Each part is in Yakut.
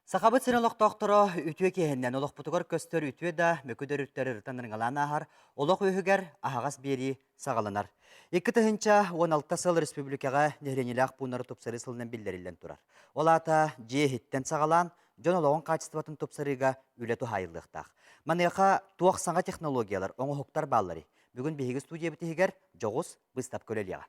Сахабыт сирин олохтоохторо үтүө киэһэннэн олохпутугар көстөр үтүө да мөкү да өрүттэр ырытан ырыҥалаан ааһар олох үөһүгэр аһаҕас биэрии саҕаланар. 2016 сыл республикаҕа нэһилиэнньэлээх пууннары тупсарыы сылынан биллэриллэн турар. Ол аата дьиэ иһиттэн саҕалаан дьон олоҕун хаачыстыбатын тупсарыыга үлэ туһаайыллыахтаах. Маныаха туох саҥа технологиялар, оҥоһуктар баалларый? Бүгүн биһиги студиябыт иһигэр дьоҕус быыстапка үлэлиэҕэ.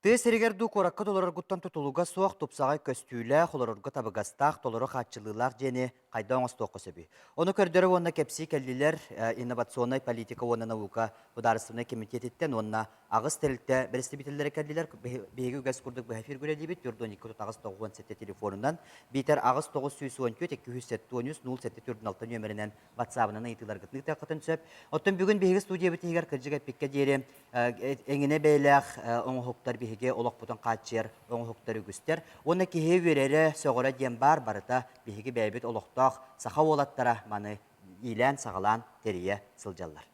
Тыа сиригэр дуу куоракка толороргуттан тутулуга суох тупсаҕай көстүүлээх, олорорго табыгастаах, толору хааччыллыылаах дьиэни хайдах оҥостуохха сөбүй? Ону көрдөрө уонна кэпсии кэллилэр инновационнай политика уонна наука судаарыстыбаннай кэмитиэтиттэн уонна аҕыс тэрилтэ бэрэстэбиитэллэрэ кэллилэр. Биһиги үгэс курдук быһа эфиргэ үлэлиибит. 412 8 97 телефонунан, биитэр 8 914 273 07 46 нүөмэринэн WhatsApp-ынан ыйытыыларгытын ыытыаххытын сөп. Оттон бүгүн биһиги студиябыт иһигэр кырдьык эппиккэ диэри эҥинэ бэйэлээх оҥоһуктар биһиги олохпутун хааччыйар оҥоһуктар үгүстэр. Уонна киһи үөрэрэ, сөҕөрө диэн баар барыта биһиги бэйэбит олохтоох саха уолаттара маны иилээн-саҕалаан тэрийэ сылдьаллар.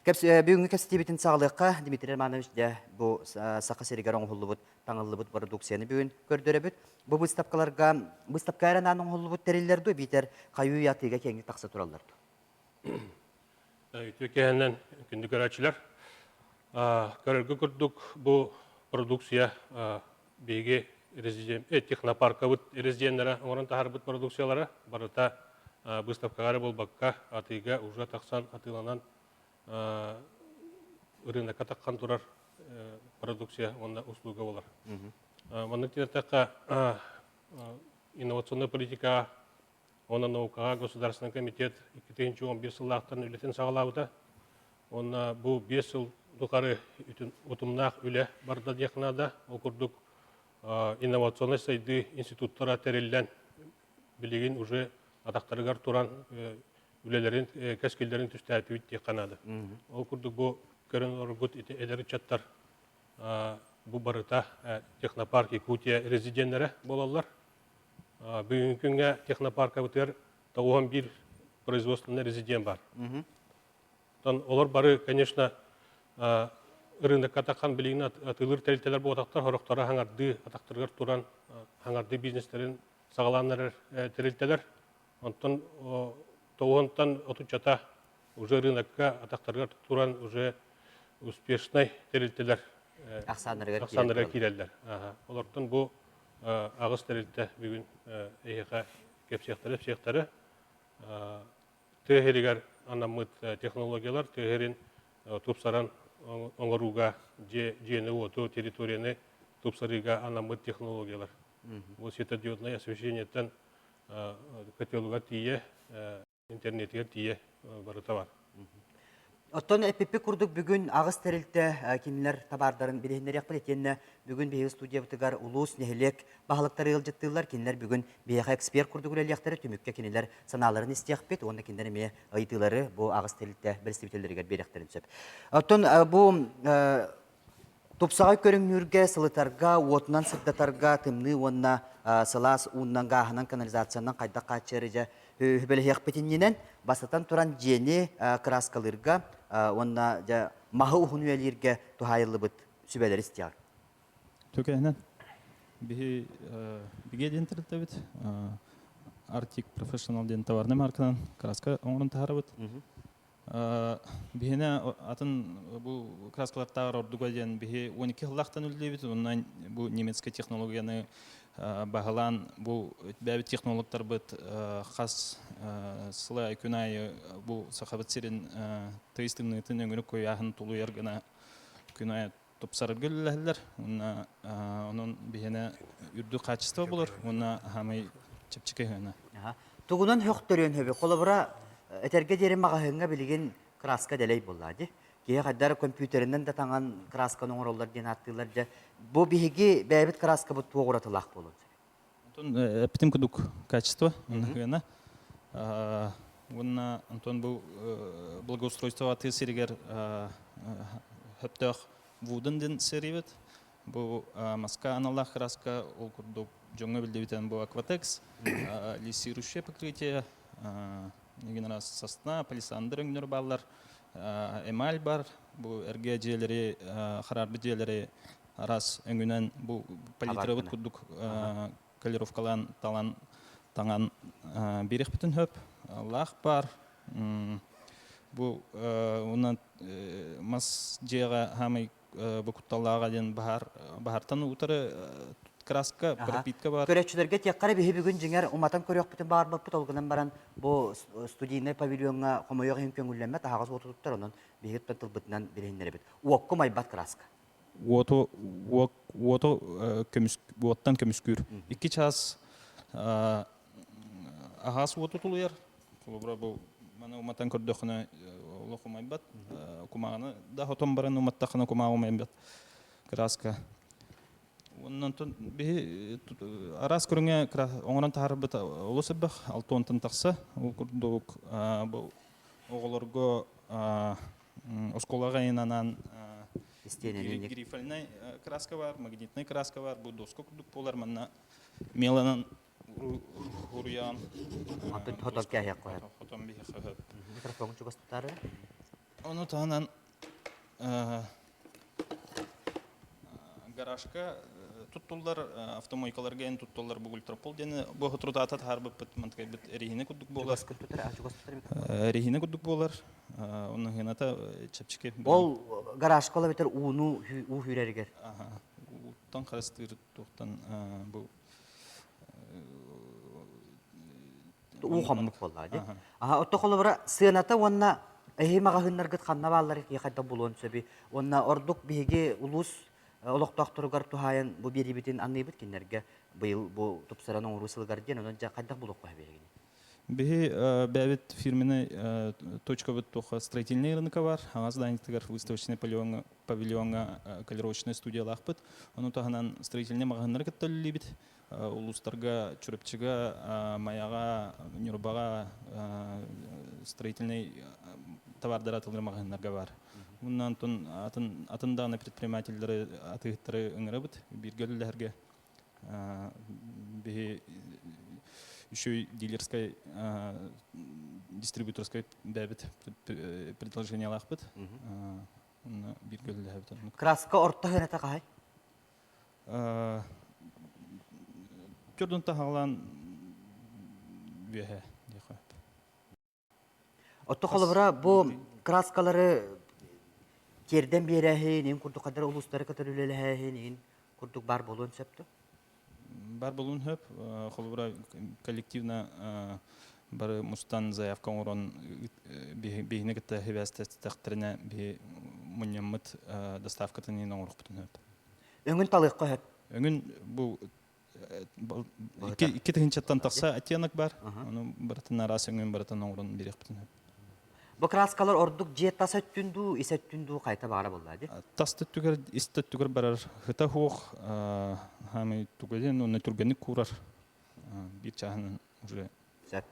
Бүгүҥҥү кэпсэтиибитин саҕалыахха Дмитрий Романович дьэ бу Саха сиригэр оҥоһуллубут таҥыллыбыт продукцияны бүгүн көрдөрөбүт. Бу быыстапкаларга быыстапка эрэ анаан оҥоһуллубут тэриллэр дуо биитэр хайыы атыыга киэҥник тахса тураллар дуо? Үтүө киэһэнэн күндү көрөөччүлэр. Көрөргө курдук бу продукция биһиги технопаркабыт резиденнэрэ оҥорон таһаарбыт продукциялара барыта быыстапкаҕа эрэ буолбакка атыыга уже тахсан атыыланан ырыынакка таххан турар продукция уонна услуга болар. Маннык диэтэххэ инновационная политика уонна наукаҕа государственный комитет 2011 сыллаахтан үлэтин саҕалаабыта. Уонна бу 5 сыл тухары утумнаах үлэ барда диэх наада. Ол курдук инновационнай сайдыы институттара тэриллэн билигин уже атахтарыгар туран үлэлэрин кэскиллэрин түстээтибит диэххэ наада. Ол курдук бу көрөн олорбут ити эдэр ыччаттар бу барыта технопарк Якутия резиденнэрэ буолаллар. Бүгүҥкү күҥҥэ технопаркабытыгар 91 производственный резидент бар. Оттон олор бары, конечно, рынокка таххан билигин атыылыыр тэрилтэлэр буолбатахтар, сорохторо хаҥардыы атахтарыгар туран хаҥардыы бизнестэрин саҕалаан эрэр тэрилтэлэр. Онтон тоҕуһунтан отуччата уже рынокка атахтарыгар туран уже успешнай тэрилтэлэр ахсааннарыгар киирэллэр. Олортон бу аҕыс тэрилтэ бүгүн эһиэхэ кэпсиэхтэрэ, тыа сиригэр анаммыт технологиялар тыа сирин тупсаран оҥорууга дьиэни-уоту, территорияны тупсарыыга анаммыт технологиялар. Бу светодиодное освещениеттан котелугар тиийэ интернетигэр тиийэ барыта бар. Оттон эппиппит курдук бүгүн аҕыс тэрилтэ кинилэр табаардарын билиһиннэриэхпит итиэннэ бүгүн биһиги студиябытыгар улуус, нэһилиэк баһылыктара ыалдьыттыыллар. Кинилэр бүгүн биһиэхэ эксперт курдук үлэлиэхтэрэ, түмүккэ кинилэр санааларын истиэхпит уонна кинилэр эмиэ ыйытыылары бу аҕыс тэрилтэ бэрэстэбиитэллэригэр биэриэхтэрин сөп. Оттон бу Тупсаҕай көрүҥнүүргэ, сылытарга, уотунан сырдатарга, тымныы уонна сылаас ууннан, гааһынан, канализациянан хайдах хааччыйары дьэ сүбэлэһиэхпит иннинэн, бастатан туран дьиэни кырааскалыырга уонна дьэ маһы уһун үйэлииргэ туһаайыллыбыт сүбэлэри истиэҕиҥ. Түкэһинэн биһи бигэ диэн тэрилтэбит Arctic Professional диэн товарный марканан краска оҥорон таһаарабыт. Биһиэнэ атын бу краскалартааҕар ордуга диэн биһи 12 сыллаахтан үлэлиибит. Онон бу немецкэй технологияны баһылаан бу бэйэбит технологтарбыт хас сыл күн аайы бу Сахабыт сирин тыйыс тымныытын өҥүрүк куйааһын тулуйар гына күн аайы тупсарарга үлэлэһэллэр. Уонна онон биһиэнэ үрдүк хаачыстыба булар уонна хаамай чэпчэки сыана. Тугунан хөхтөрүөн сөбүй? Холобура, этэргэ диэри маҕаһыыҥҥа билигин краска дэлэй буолла дии. Киһи хайдах эрэ компьютеринэн да таҥан красканы оҥороллор диэн ааттыыллар дьэ. Бу биһиги бэйэбит краскабыт туох уратылаах буолуон сөбүй? Онтон эппитим курдук качество уонна сыана. Уонна онтон бу благоустройство тыа сиригэр сөптөөх Вуден диэн сериябыт. Бу маска аналлаах краска ол курдук дьоҥҥо биллибитинэн бу Акватекс, лиссирующее покрытие. Егин араас сосна, палисандр өҥнөр бааллар. Эмаль бар, бу эргэ дьиэлэри, хараарбыт дьиэлэри араас өҥүнэн бу палитрабыт курдук колеровкалаан талан таҥан биэриэхпитин сөп. Лаах бар. Бу уонна мас дьиэҕэ хаамай бу кутталлааҕа диэн баһаар баһаартан утары краска пропитка бар. Көрөөччүлэргэ тиэххэ биһи бүгүн дьиҥэр уматан көрүөхпүтүн баҕарбаппыт ол гынан баран бу студийнай павильоҥҥа хомойуох иһин көҥүллэммэт аһаҕас уоту туттар онон биһиги тылбытынан билиһиннэрэбит. Уокку майбат краска. Уоту уоту көмүс уоттан көмүскүүр. Икки чаас аһаас уоту тулуйар. Холобура бу маны уматан көрдөххүнэ олох умайбат. Кумааҕыны да хотон баран уматтаххына кумааҕы умайбат. Краска. Онон биһи араас көрүҥэ оҥорон таһаарбыт олус элбэх, 60 тахса. Ол курдук бу оҕолорго оскуолаҕа айананан грифельнай краска бар, магнитнай краска бар, бу доска курдук буолар. Манна меланан уруйаан хотон кээһиэх хотон биһиэхэ Микрофон чугас тутаары. Ону таһынан гаражка туттуллар автомойкаларга эн туттуллар бу ультропол диэн бу соторутаата таһаарбыппыт мантыкайбыт эриһинэ курдук буолар. Эриһинэ курдук буолар. Онно хыната чэпчэки. Ол гаражка ол эбэтэр ууну уу сүүрэригэр. Ууттан харыстыыр туохтан бу уу хоммут буоллаҕа дии. Аха, отто холобура сыаната уонна эһи маҕаһыыннаргыт ханна бааллар киһи хайдах булуон сөбүй? Уонна ордук биһиги улуус олохтоохторугар туһаайан бу биэриибитин аныыбыт кинилэргэ быйыл бу тупсаран оҥоруу сылыгар диэн онон дьэ хайдах булуохха биһигини? Биһи бэйэбит фирменный точкабыт туохха строительный рынка бар. Хаҥас зданиетыгар выставочный павильоҥҥа, павильоҥҥа колеровочная студиялаахпыт. Ону таһынан строительный маҕаһыыннары кытта үлэлиибит. Улуустарга Чурапчыга, Майаҕа, Ньурбаҕа строительный товардары атылыр маҕаһыыннарга бар. Уонна онтон атын атын даҕаны предпринимателлэри атыыһыттары ыҥырабыт бииргэ үлэлэһэргэ. Биһи еще дилерскай дистрибьюторскай бэйэбит предложениялаахпыт. Онно бииргэ үлэлэһэбит. Краска орто сыаната хаһай? Төрдүн таһаҕалаан үөһэ диэххэ. Отто холобура бу краскалары тиэрдэн биэрээһин, иин курдук хадара улуустары кытары үлэлэһээһин, иин курдук баар буолуон сөп дуо? Бар буолуон сөп. Холобура коллективно бары мустан заявка оҥорон биһини кытта сибээстэстэхтэринэ биһи мунньаммыт доставкатын иин оҥоруохпутун сөп. Өҥүн талыахха сөп. Өҥүн бу икки тыһыынчаттан тахса оттенок бар. Ону барытын араас өҥүн барытын оҥорон биэриэхпитин сөп. Бу краскалар ордук дьиэ тас өттүн дуу, ис өттүн дуу хайта баара буолла дии? Тас өттүгэр, ис өттүгэр барар ыта суох, хаамай тугаден уонна түргэнник куурар биир чааһынан уже Сөп.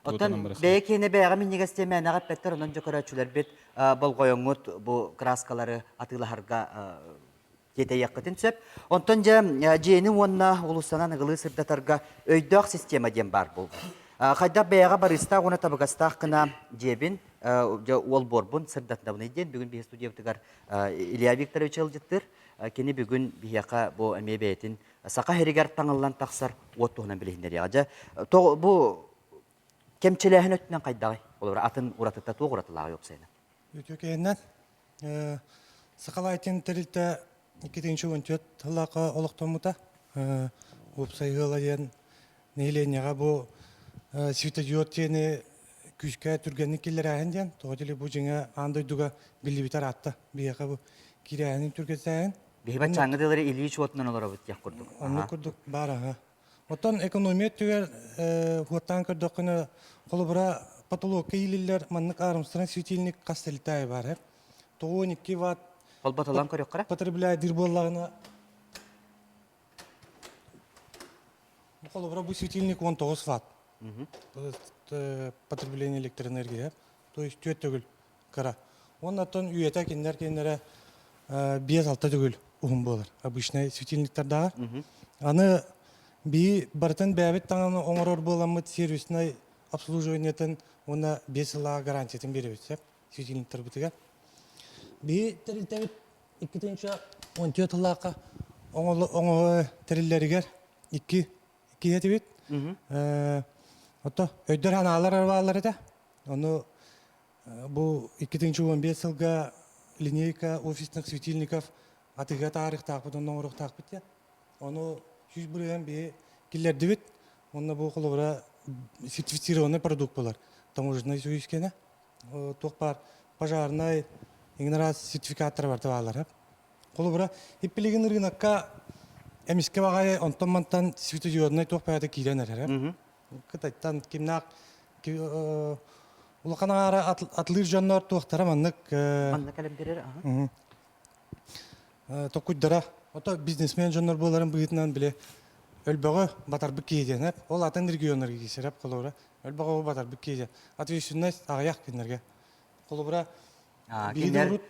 Оттон бэйэ киэнэ бэйэҕэ минньигэс тиэмээнэҕэ эппэттэр, онон дьэ көрөөччүлэрбит болҕойоҥҥут бу краскалары атыылаһарга тиэтэйиэххитин сөп. Онтон дьэ дьиэни уонна уулуссанан ыгылыы сырдатарга өйдөөх система диэн баар буолбут. Хайдах бэйэҕэ барыыстаах уонна табыгастаах гына дьиэбин, дьэ уолбуорбун сырдатынабыный диэн бүгүн биһи студиябытыгар Илья Викторович ыалдьыттыыр. Кини бүгүн биһиэхэ бу эмиэ бэйэтин саха сиригэр таҥыллан тахсар уот туһунан билиһиннэриэҕэ. Дьэ, бу кэмчилээһин өттүнэн хайдаҕый? Олор атын уратыта туох уратылааҕый уопсайынан? Үтүө кэһиннэн Сахалайтин тэрилтэ 2014 сыллаахха олохтоммута. Уопсай ыала диэн нэһилиэнньэҕэ бу светодиод диэни күүскэ түргэнник киллэрээһин диэн, тоҕо диэли бу дьиҥэ аан дойдуга биллибитэ ыраатта. Биһиэхэ бу киирээһинин түргэтээһин. Биһи баччааҥҥы дылары илии чуотунан олоробут диэх курдук. Оннук курдук баар аха. Оттон экономия өттүгэр хуоттаан көрдөххүнэ, холобура, потолокка иилиллэр маннык Армстронг светильник хас сэлитаайы баар эр. 92 ватт Холботолон көрүөххэ. Потребляйдыыр буоллаҕына, холобура, бу светильник 19 ватт потребление электроэнергии, то есть түөрт төгүл кыра. Уонна оттон үйэтэ кинилэр кинилэрэ 5-6 төгүл уһун буолар обычный светильниктардааҕар. Аны бии барытын бэйэбит таҥаны оҥорор буоламмыт сервисный обслуживаниетын уонна 5 сыллааҕы гарантиятын биэрэбит сөп светильниктарбытыгар. Биһи тэрилтэбит 2014 сыллаахха оҥоһо тэриллэригэр икки киһи этибит. Ото өйдөр ханаалар бааллар этэ. Ону бу 2015 сылга линейка офисных светильников атыыга таарыхтаахпыт, онно оҥоруохтаахпыт диэн. Ону 100% биһи киллэрдибит. Онно бу холобура сертифицированный продукт болар. Таможенный союз кэнэ. Туох баар пожарнай иҥнэрас сертификаттара барыта бааллар. Холобура, иппилигин рынокка эмискэ баҕайы онтон-мантан светодиоднай туох баайата киирэн эрэр. Кытайтан кимнаах улахан аҥаара атлыыр дьоннор туохтара маннык Манна кэлэн берер, аха. Токуйдара ото бизнесмен дьоннор буоларын быһыытынан били өлбөҕө батарбыт киһи диэн ол атын регионнарга киирсэр холобура өлбөҕө батарбыт киһи диэн ответственность аҕыйах кинилэргэ холобура кинилэр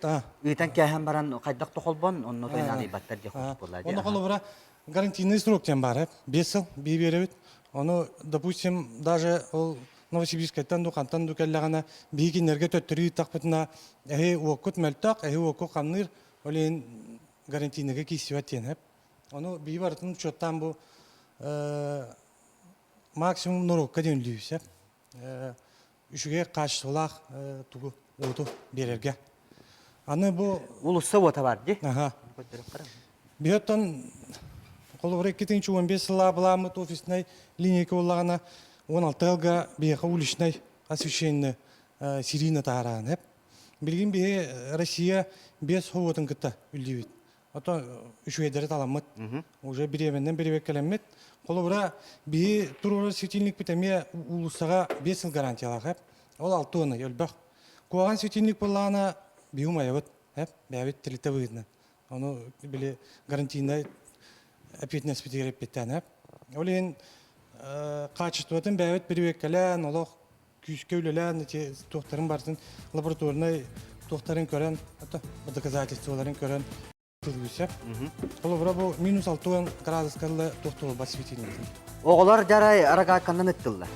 ыытан кээһэн баран хайдах да холбон онно тойнаан ыйбаттар диэх курдук буолла онно холобура гарантийный срок диэн баар 5 сыл бии биэрэбит ону допустим даже ол Новосибирскайтан ду хантан ду кэллэҕинэ биһи кинилэргэ төттөрү ыыттахпытына эһи уоккут мөлтөх эһи уокку хамныыр ол иһин гарантийныйга киирсибэт диэн сөп ону биһи барытын учуоттаан бу максимум норуокка диэн үллүүбүт сөп үчүгэй качестволаах тугу уоту биэрэргэ аны бу уулусса уота бар дии Биһиэттэн холобура 2015 сыллаа былааммыт офиснай линейка буоллаҕына 16 ыалга биһиэхэ уличнай освещение сирина таһараан эп. Билигин биһи Россия 5 уотун кытта үллүүбүт. Ото үчүгэйдэри таламмыт. Уже бириэмэннэн бирибэккэлэммит. Холобура биһи туруорар светильникпит эмиэ уулуссаҕа 5 сыл гарантиялаах эп. Ол 6 уонай өлбөх. Куһаҕан светильник буоллаҕына биһи умайабыт эп. Бэйэбит тэрилтэ быһыытынан. Ону били гарантийнай эппиэтинэспитигэр эппиттээн эп. Ол иһин качествотын бэйэбит бирибиэккэлээн, олох күүскэ үлэлээн ити туохтарын барытын лабораторнай туохтарын көрөн, доказательстволарын көрөн тылгыйсап. Холобура бу минус 60 градуска туохтуолбат светильник. Оҕолор дьарай рогатьканнан ыттыллар.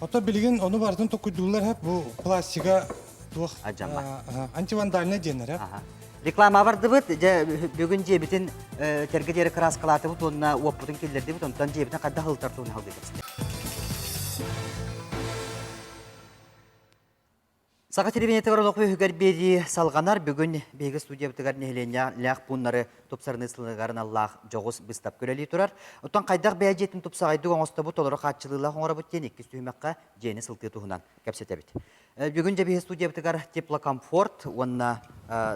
Ото билигин ону барытын токуйдууллар хэп бу пластига туох антивандальный диэннэр Реклама бардыбыт, дьэ бүгүн дьиэбитин тэргэ диэри кырааскалаатыбыт уонна уоппутун киллэрдибит, онтон дьиэбитин хайдах ылытар туһун халгыйдыбыт. Саха телевидениетыгар олох үһүгэр биэрии салҕанар. Бүгүн биһиги студиябытыгар нэһилиэнньэлээх пууннары тупсарыныы сылыгар аналлаах дьоҕус быыстапка үлэлии турар. Оттон хайдах бэйэ дьиэтин тупсаҕайдык оҥостобут, толору хааччылыылаах оҥоробут диэн иккис түһүмэххэ дьиэни сылтыы туһунан кэпсэтэбит. Бүгүн дьэ биһиги студиябытыгар Теплокомфорт уонна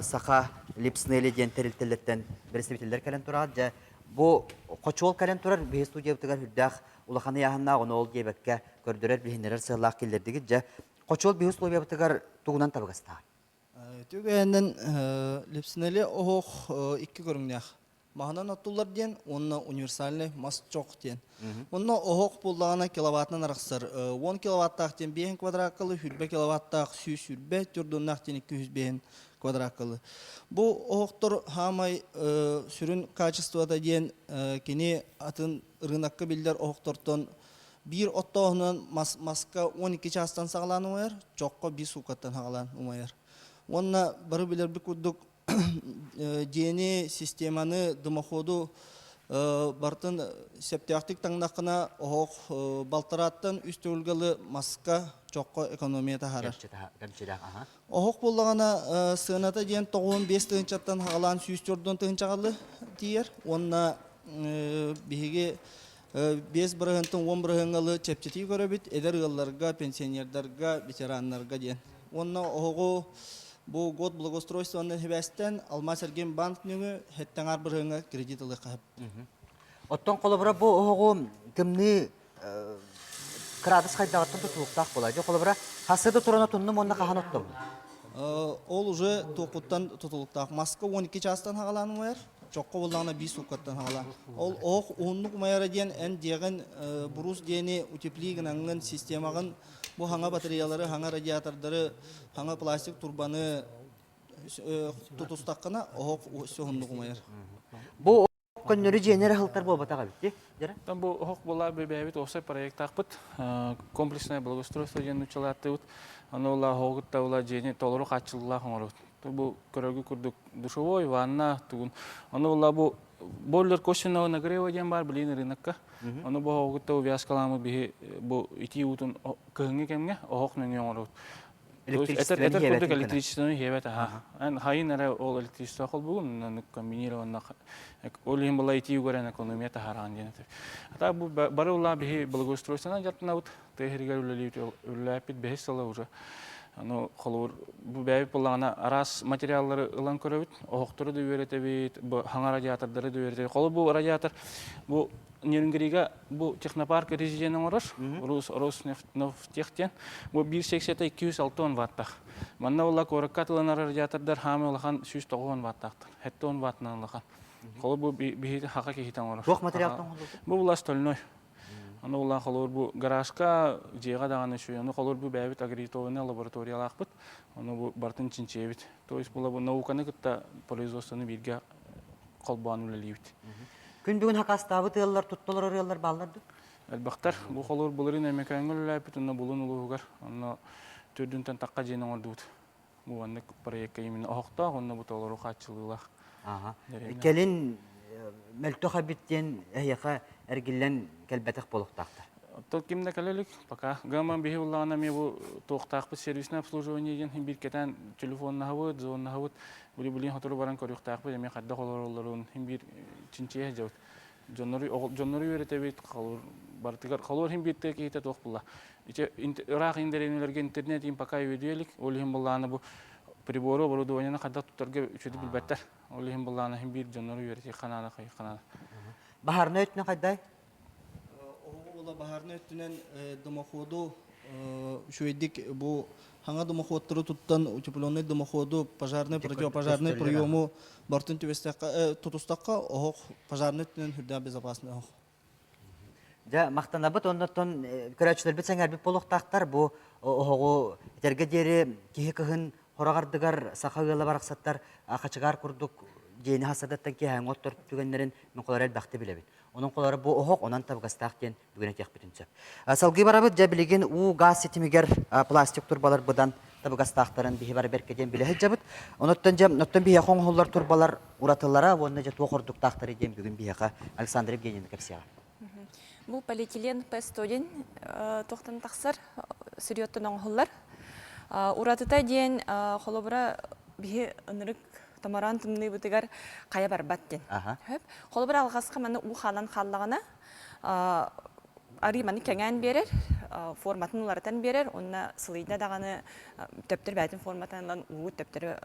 Саха Липснели диэн тэрилтэлэртэн бэрэстэбиитэллэр кэлэн турар. Дьэ бу хочуол кэлэн турар биһиги студиябытыгар үрдээх улахан ыйааһыннаах, ону ол диэбэккэ көрдөрөр, билиһиннэрэр сыаллаах киллэрдигит. Дьэ Хочуол биһи условиябытыгар тугунан табыгастаах? Түгэһинэн Липснели оһох икки көрүҥнээх. Маһынан оттуллар диэн уонна универсальный мас чох диэн. Онно оһох буоллаҕына киловаттынан арахсар. 10 киловаттаах диэн 5 квадраккалы, 120 киловаттаах 120, түрдуннаах диэн 205 квадраккалы. Бу оһохтор хаамай сүрүн качествота диэн кини атын рынокка биллэр оһохтортон Биир оттооһунан мас, маска 12 чаастан саҕалаан умайар, чоххо биир сууккаттан саҕалаан умайар. Уонна бары билэрбит курдук дьиэни, системаны, дымоходу барытын сөптөөхтүк таҥнаххына оһох балтарааттан үс төгүлгэлы маска, чоххо экономия таһаарар. Оһох буоллаҕына сыаната диэн 95 тыһыынчаттан саҕалаан 140 тыһыынчаҕа тиийэр уонна биһиги 5 бырыһыантан 10 бырыһыаҥҥа чэпчэтии көрөбүт эдэр ыалларга, пенсионердарга, ветераннарга диэн. Уонна оһоҕу бу год благоустройствоны сибээстэн Алмаас-Эргиэн нөҥүө хэттэн бырыһыаҥҥа кредит ылыахха сөп. Оттон холобура бу оһоҕу тымныы кыраадыс хайдаҕыттан тутулуктаах буолар. Дьэ холобура хасыы да туран отуннум уонна хаһан оттоммут? Ол уже туохуттан тутулуктаах. Маска 12 чаастан хаҕалаан умайар, чоххо буоллаҕына биир сууккаттан хаҕалаан. Ол оһох уһуннук умайара диэн эн дьиэҕин бурус диэни утепли гынаҥҥын системаҕын бу хаҥа батареялары, хаҥа радиатордары, хаҥа пластик турбаны тутустаххына оһох уһуннук умайар. Бу Көннөрү дьиэни эрэ ыһылтар буолбатах эбит дии. Дьэрэ? Там бу оһох була бэбээбит уопсай проектаахпыт. Комплексное благоустройство диэн нууччалааттыбыт. Аны ула оһоҕу ула дьиэни толору хааччыллаах оҥоробут. Бу көрөргү курдук душевой, ванна, тугун. Аны ула бу бойлер косвенного нагрева диэн бар билин рынокка. Ону бу оһоҕу увязкаламы биһи бу итии уутун кыһыҥҥы кэмҥэ оһох нөҥүө оҥоробут. Электричествоны Этэр хиэбэтин курдук гына. электричествоны хиэбэт аха. Эн хайын эрэ ол электричество холбугун, оннук комбинированно ол иһин была итии угарын экономия таһараан диэн этэр. Ата бу бары улаа биһи благоустройствонан дьарыктанабыт, тыа иһигэр үлэлиибит, үлэлээппит бэһис сыла уже. Аны холобур бу бэйэбит буоллаҕына араас материаллары ылан көрөбүт, оһохтору да үөрэтэбит, бу хаҥа радиатордары да үөрэтэбит. Холобур бу радиатор бу Нерюнгрига бу технопарк резидент оҥорор, Рус Роснефтех диэн. Бу биир секцията 260 ваттаах. Манна буолла куоракка атыланар радиатордар хаамы улахан 190 ваттаахтар. 70 ваттынан улахан. Холобур бу биһиги хака киһитэ оҥорор. Туох материалтан оҥоһуллубут? Бу була стальной. Аны була холобур бу гаражка дьиэҕэ даҕаны үчүгэй. Аны холобур бу бэйэбит аккредитованный лабораториялаахпыт. Ону бу барытын чинчийэбит. То есть була бу науканы кытта производствоны бииргэ холбоон үлэлиибит. Күн бүгүн хакастаабыт ыаллар, тутта олорор ыаллар бааллар дуо? Элбэхтэр. Бу холуур былырыын Өймөкөөҥҥө үлэлээбит, онно Булун улууһугар, онно төрдүнтэн тахха дьиэни оҥордубут. Бу маннык проекка именно оһохтоох, онно бу толору хааччылыылаах. Аха. Кэлин мөлтөх эбит диэн эһиэхэ эргиллэн кэлбэтэх буолуохтаахтар. Оттон ким да кэлэ илик, пока. Гаман биһи буллаҕына эмиэ бу туохтаахпыт сервисное обслуживание диэн биир кэтээн телефоннаһабыт, звоннаһабыт, Били билин сотору баран көрүөхтээхпит эмиэ хайдах олороллорун иһин биир чинчийэ сылдьабыт. Дьоннору дьоннору үөрэтэбит, холуур барытыгар холуур иһин биир тыа киһитэ туох булла. Ити ыраах индэриэнэлэргэ интернет иһин пока үөдүйэ илик. Ол иһин буллааны бу прибору, оборудованиены хайдах туттарга үчүгэйдик билбэттэр. Ол иһин буллааны иһин биир дьоннору үөрэтиэххэ наада, хайыахха наада. Баһаарынай өттүнэн хайдай? Оһоҕу була баһаарынай өттүнэн дымоходу үчүгэйдик бу хаҥа дымоходтары туттан утепленный дымоходу пожарный противопожарный приему бартын түбэстэххэ тутустахха оһох пожарный өттүнэн үрдээх безопасный оһох. Дьэ, махтанабыт оннуттан көрөөччүлэрбит сэҥээрбит буолуохтаахтар. Бу оһоҕу этэргэ диэри киһи кыһын Хороҕ ардыгар саха ыала барахсаттар хачыгаар курдук дьиэни хасадаттан киэһээҥҥи оттор түгэннэрин мин холоро элбэхтик билэбин. Онон холоро бу оһох онон табыгастаах диэн бүгүн этиэхпитин сөп. Салгыы барабыт дьэ билигин уу газ ситимигэр пластик турбалар быдан табыгастаахтарын биһи бары бэркэ диэн билэ сылдьабыт. Оноттон дьэ оттон биһиэхэ оҥоһуллар турбалар уратылара уонна дьэ туох ордуктаахтары диэн бүгүн биһиэхэ Александра Евгеньевна кэпсиэҕэ. Бу полиэтилен П101 туохтан тахсар, сырьеттан оҥоһуллар. Уратыта диэн холобура биһи ынырык томороон тымныыбытыгар хайа барбат диэн. Холобура алҕаска маны уу хаалан хааллаҕына арыы маны кэҥээн биэрэр, форматын уларытан биэрэр, уонна сылыйда даҕаны төптөр бэйэтин форматын ылан уу төптөрү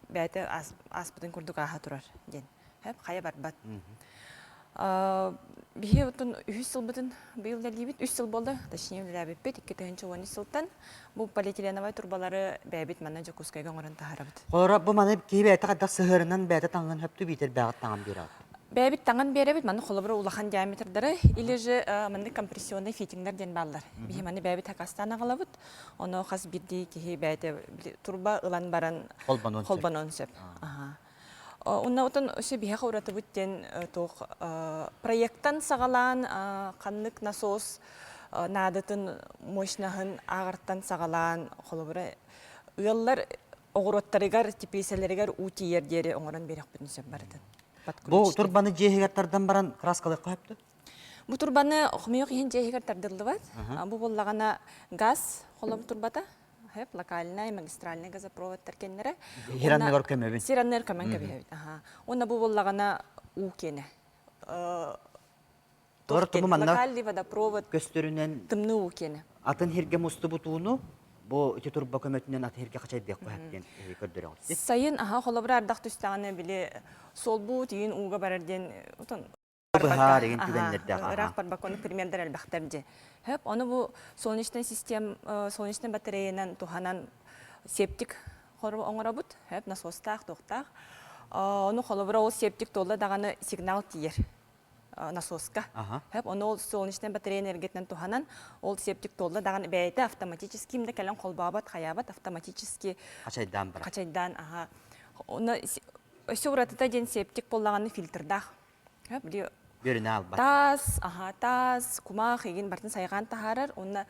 бэйэтэ ааспытын курдук ааһа турар диэн. Хайа барбат. Биһи отун үһүс сылбытын быйыл үлэлиибит. Үс сыл буолла, точнее үлэлээбиппит. 2013 сылтан бу полиэтиленовай турбалары бэйэбит манна Дьокуускайга оҥорон таһаарабыт. Холоро бу маны киһи бэйэтэ хайдах сыһыарынан бэйэтэ таҥан хөптү биитэр бэйэҕит таҥан биэрэҕит? Бэйэбит таҥан биэрэбит, маны холобура улахан диаметрдары или же маннык компрессионный фитингнэр диэн бааллар. Биһи маны бэйэбит хакастаан аҕалабыт. Ону хас биирдии киһи бэйэтэ турба ылан баран холбонуон сөп. Уонна отон өссө биһиэхэ уратыбыт диэн туох проекттан саҕалаан ханнык насос наадатын мощнаһын ааҕартан саҕалаан холобура ыаллар оҕуруоттарыгар теплицэлэригэр уу тиийэр диэри оҥорон биэриэхпитин сөп барытын. Бу турбаны дьиэ иһигэр тардан баран краскалыахха сөп дуо? Бу турбаны хомойуох иһин дьиэ иһигэр тардыллыбат. Бу буоллаҕына газ холобур турбата Хэп локальнай, магистральнай газопроводтар кэннэрэ. Сир анныгар көмөбүн. Сир анныгар көмөн кэбиһэбит. Аха. Уонна бу буоллаҕына уу киэнэ. Туор туму манна локальный водопровод көстөрүнэн тымныы уу киэнэ. Атын сиргэ мустубут ууну бу ити турба көмөтүнэн атын сиргэ хачайдыахха сөп диэн көрдөрөҕүт. Сайын аха холобура ардах түстэҕинэ били суолбут тиийин ууга барар диэн отон быһаар игин түгэннэрдээх ыраах барбакка ону примердэр элбэхтэр дьи. Хөп, ону бу солнечный систем, солнечный батареянан туһанан септик оҥоробут, хөп, насостаах, туохтаах. Ону холобура ол септик туолла даҕаны сигнал тиийэр насоска. Хөп, ону ол солнечный батарея энергетинэн туһанан ол септик туолла даҕаны бэйэтэ автоматически ким да кэлэн холбообот, хайаабат, автоматически хачайдаан барар. Хачайдаан, аха. Оны өссө уратыта диэн септик буоллаҕына фильтрдаах. Били Бөрүнэ албат. Таас, аха, таас, кумах игин бартын сайҕаан таһаарар. Уонна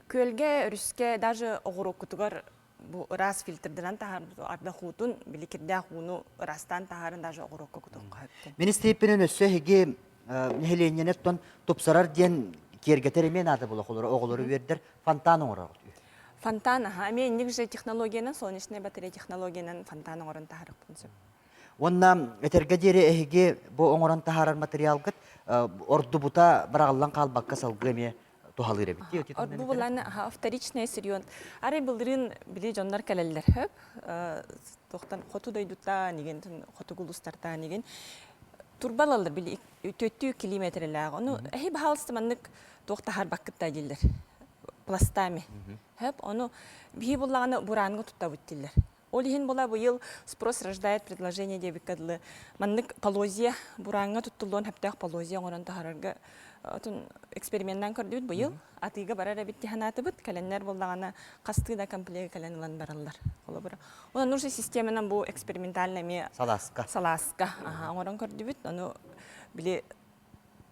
күөлгэ, өрүскэ, даже оҕуруоккутугар бу ыраас фильтрданан таһаар ардах уутун, били кирдээх ууну ыраастаан таһааран даже оҕуруокка кутуохха сөптөн. Мин истииппинэн өссө эһиги нэһилиэнньэни оттон тупсарар диэн киэргэтэр эмиэ наада буолар оҕолору үөрдэр фонтан оҥороҕут. Фонтан, аха, эмиэ инник же технологиянан, солнечная батарея технологиянан фонтан оҥорон таһаарыахпын сөп. Уонна этэргэ диэри эһиги бу оҥорон таһаарар материалгыт ордубута быраҕыллан хаалбакка салгыы эмиэ туһалыыр эбит дии. Бу булан вторичное сырье. Арай былырыын били дьоннор кэлэллэр хөп. Тохтан хоту дойдуттаан игин, хотугу улуустартаан игин турбалалар били төттүү километрэлээх. Ону эһи баһаалыста маннык туох таһаарбаккыт дииллэр. Пластами. Хөп, ону биһи буллаҕына бураанга туттабыт дииллэр. Ол иһин була быйыл спрос рождает предложение диэбиккэ дылы маннык полозия бурааҥҥа туттуллуон сөптөөх полозия оҥорон таһаарарга отун эксперименнээн көрдүбүт быйыл атыыга барар эбит дии санаатыбыт кэлэннэр буоллаҕына хастыы да комплеги кэлэн ылан бараллар холобура онон нужный системанан бу экспериментально эмиэ салааска салааска оҥорон көрдүбүт ону били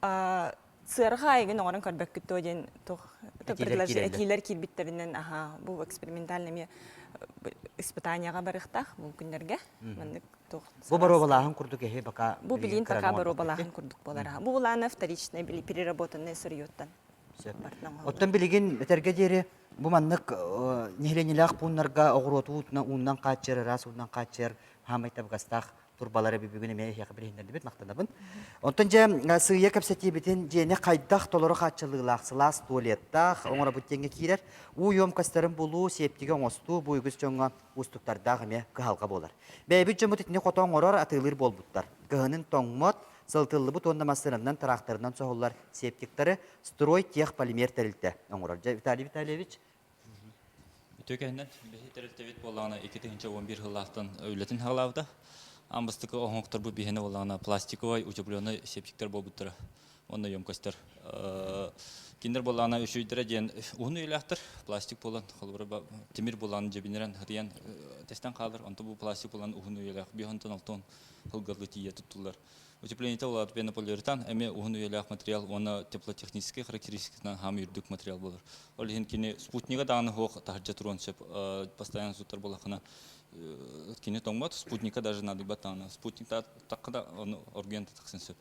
сыарҕа айгын оҥорон көрбөккүт дуо диэн туох этиилэр киирбиттэринэн аха бу экспериментально эмиэ испытанияҕа барыахтаах бу күннэргэ маннык туох бу боруобалааһын курдук эһи бака бу билин пока боруобалааһын курдук буолар бу булаана вторичный били переработанный сырьеттан Оттон билигин этэргэ диэри бу маннык нэһилиэнньэлээх пууннарга оҕуруоту ууннан хааччыйар, ыраас уунан хааччыйар хаамай табыгастаах турбалары бүгүн эмиэ эһиэхэ билиһиннэрдибит, махтанабын. Онтон дьэ сыыйа кэпсэтиибитин дьиэни хайдах толору хааччыллыылаах сылаас туалеттаах оҥоробут диэҥҥэ киирэр. Уу емкостарын булуу, септиги оҥостуу бу үгүс дьоҥҥо уустуктардаах эмиэ кыһалҕа буолар. Бэйэбит дьоммут итини хото оҥорор, атыылыыр буолбуттар. Кыһынын тоҥмот, сылытыллыбыт уонна массыынанан, тыраахтарынан соһуллар септиктары строй техполимер тэрилтэ оҥорор. Дьэ, Виталий Витальевич, Үтүө кэһинэн биһи тэрилтэбит буоллаҕына 2011 сыллаахтан үлэтин саҕалаабыта. Аан бастакы оһоҥохторбут биһиэнэ буоллаҕына пластиковай утепленный септиктэр буолбуттара уонна емкостар. Кинилэр буоллаҕына үчүгэйдэрэ диэн уһун үйэлээхтэр, пластик буолан, холобура тимир буолан дьэбинирэн хатыйан тэстэн хаалар. Онто бу пластик буолан уһун үйэлээх, биһонтон алтон сылгылыы тиийэ туттуллар. Утеплениета улаат пенополиуретан эмиэ уһун үйэлээх материал уонна теплотехническэй характеристикатынан хаамыы үрдүк материал буолар. Ол иһин кини спутнига даҕаны суох таһырдьа туруон сөп. Постоянно суттар буоллахына кини тоҥмот, спутникка даже наадыйбат даҕаны. Спутник тахха да ону оргуйан тахсан сөп.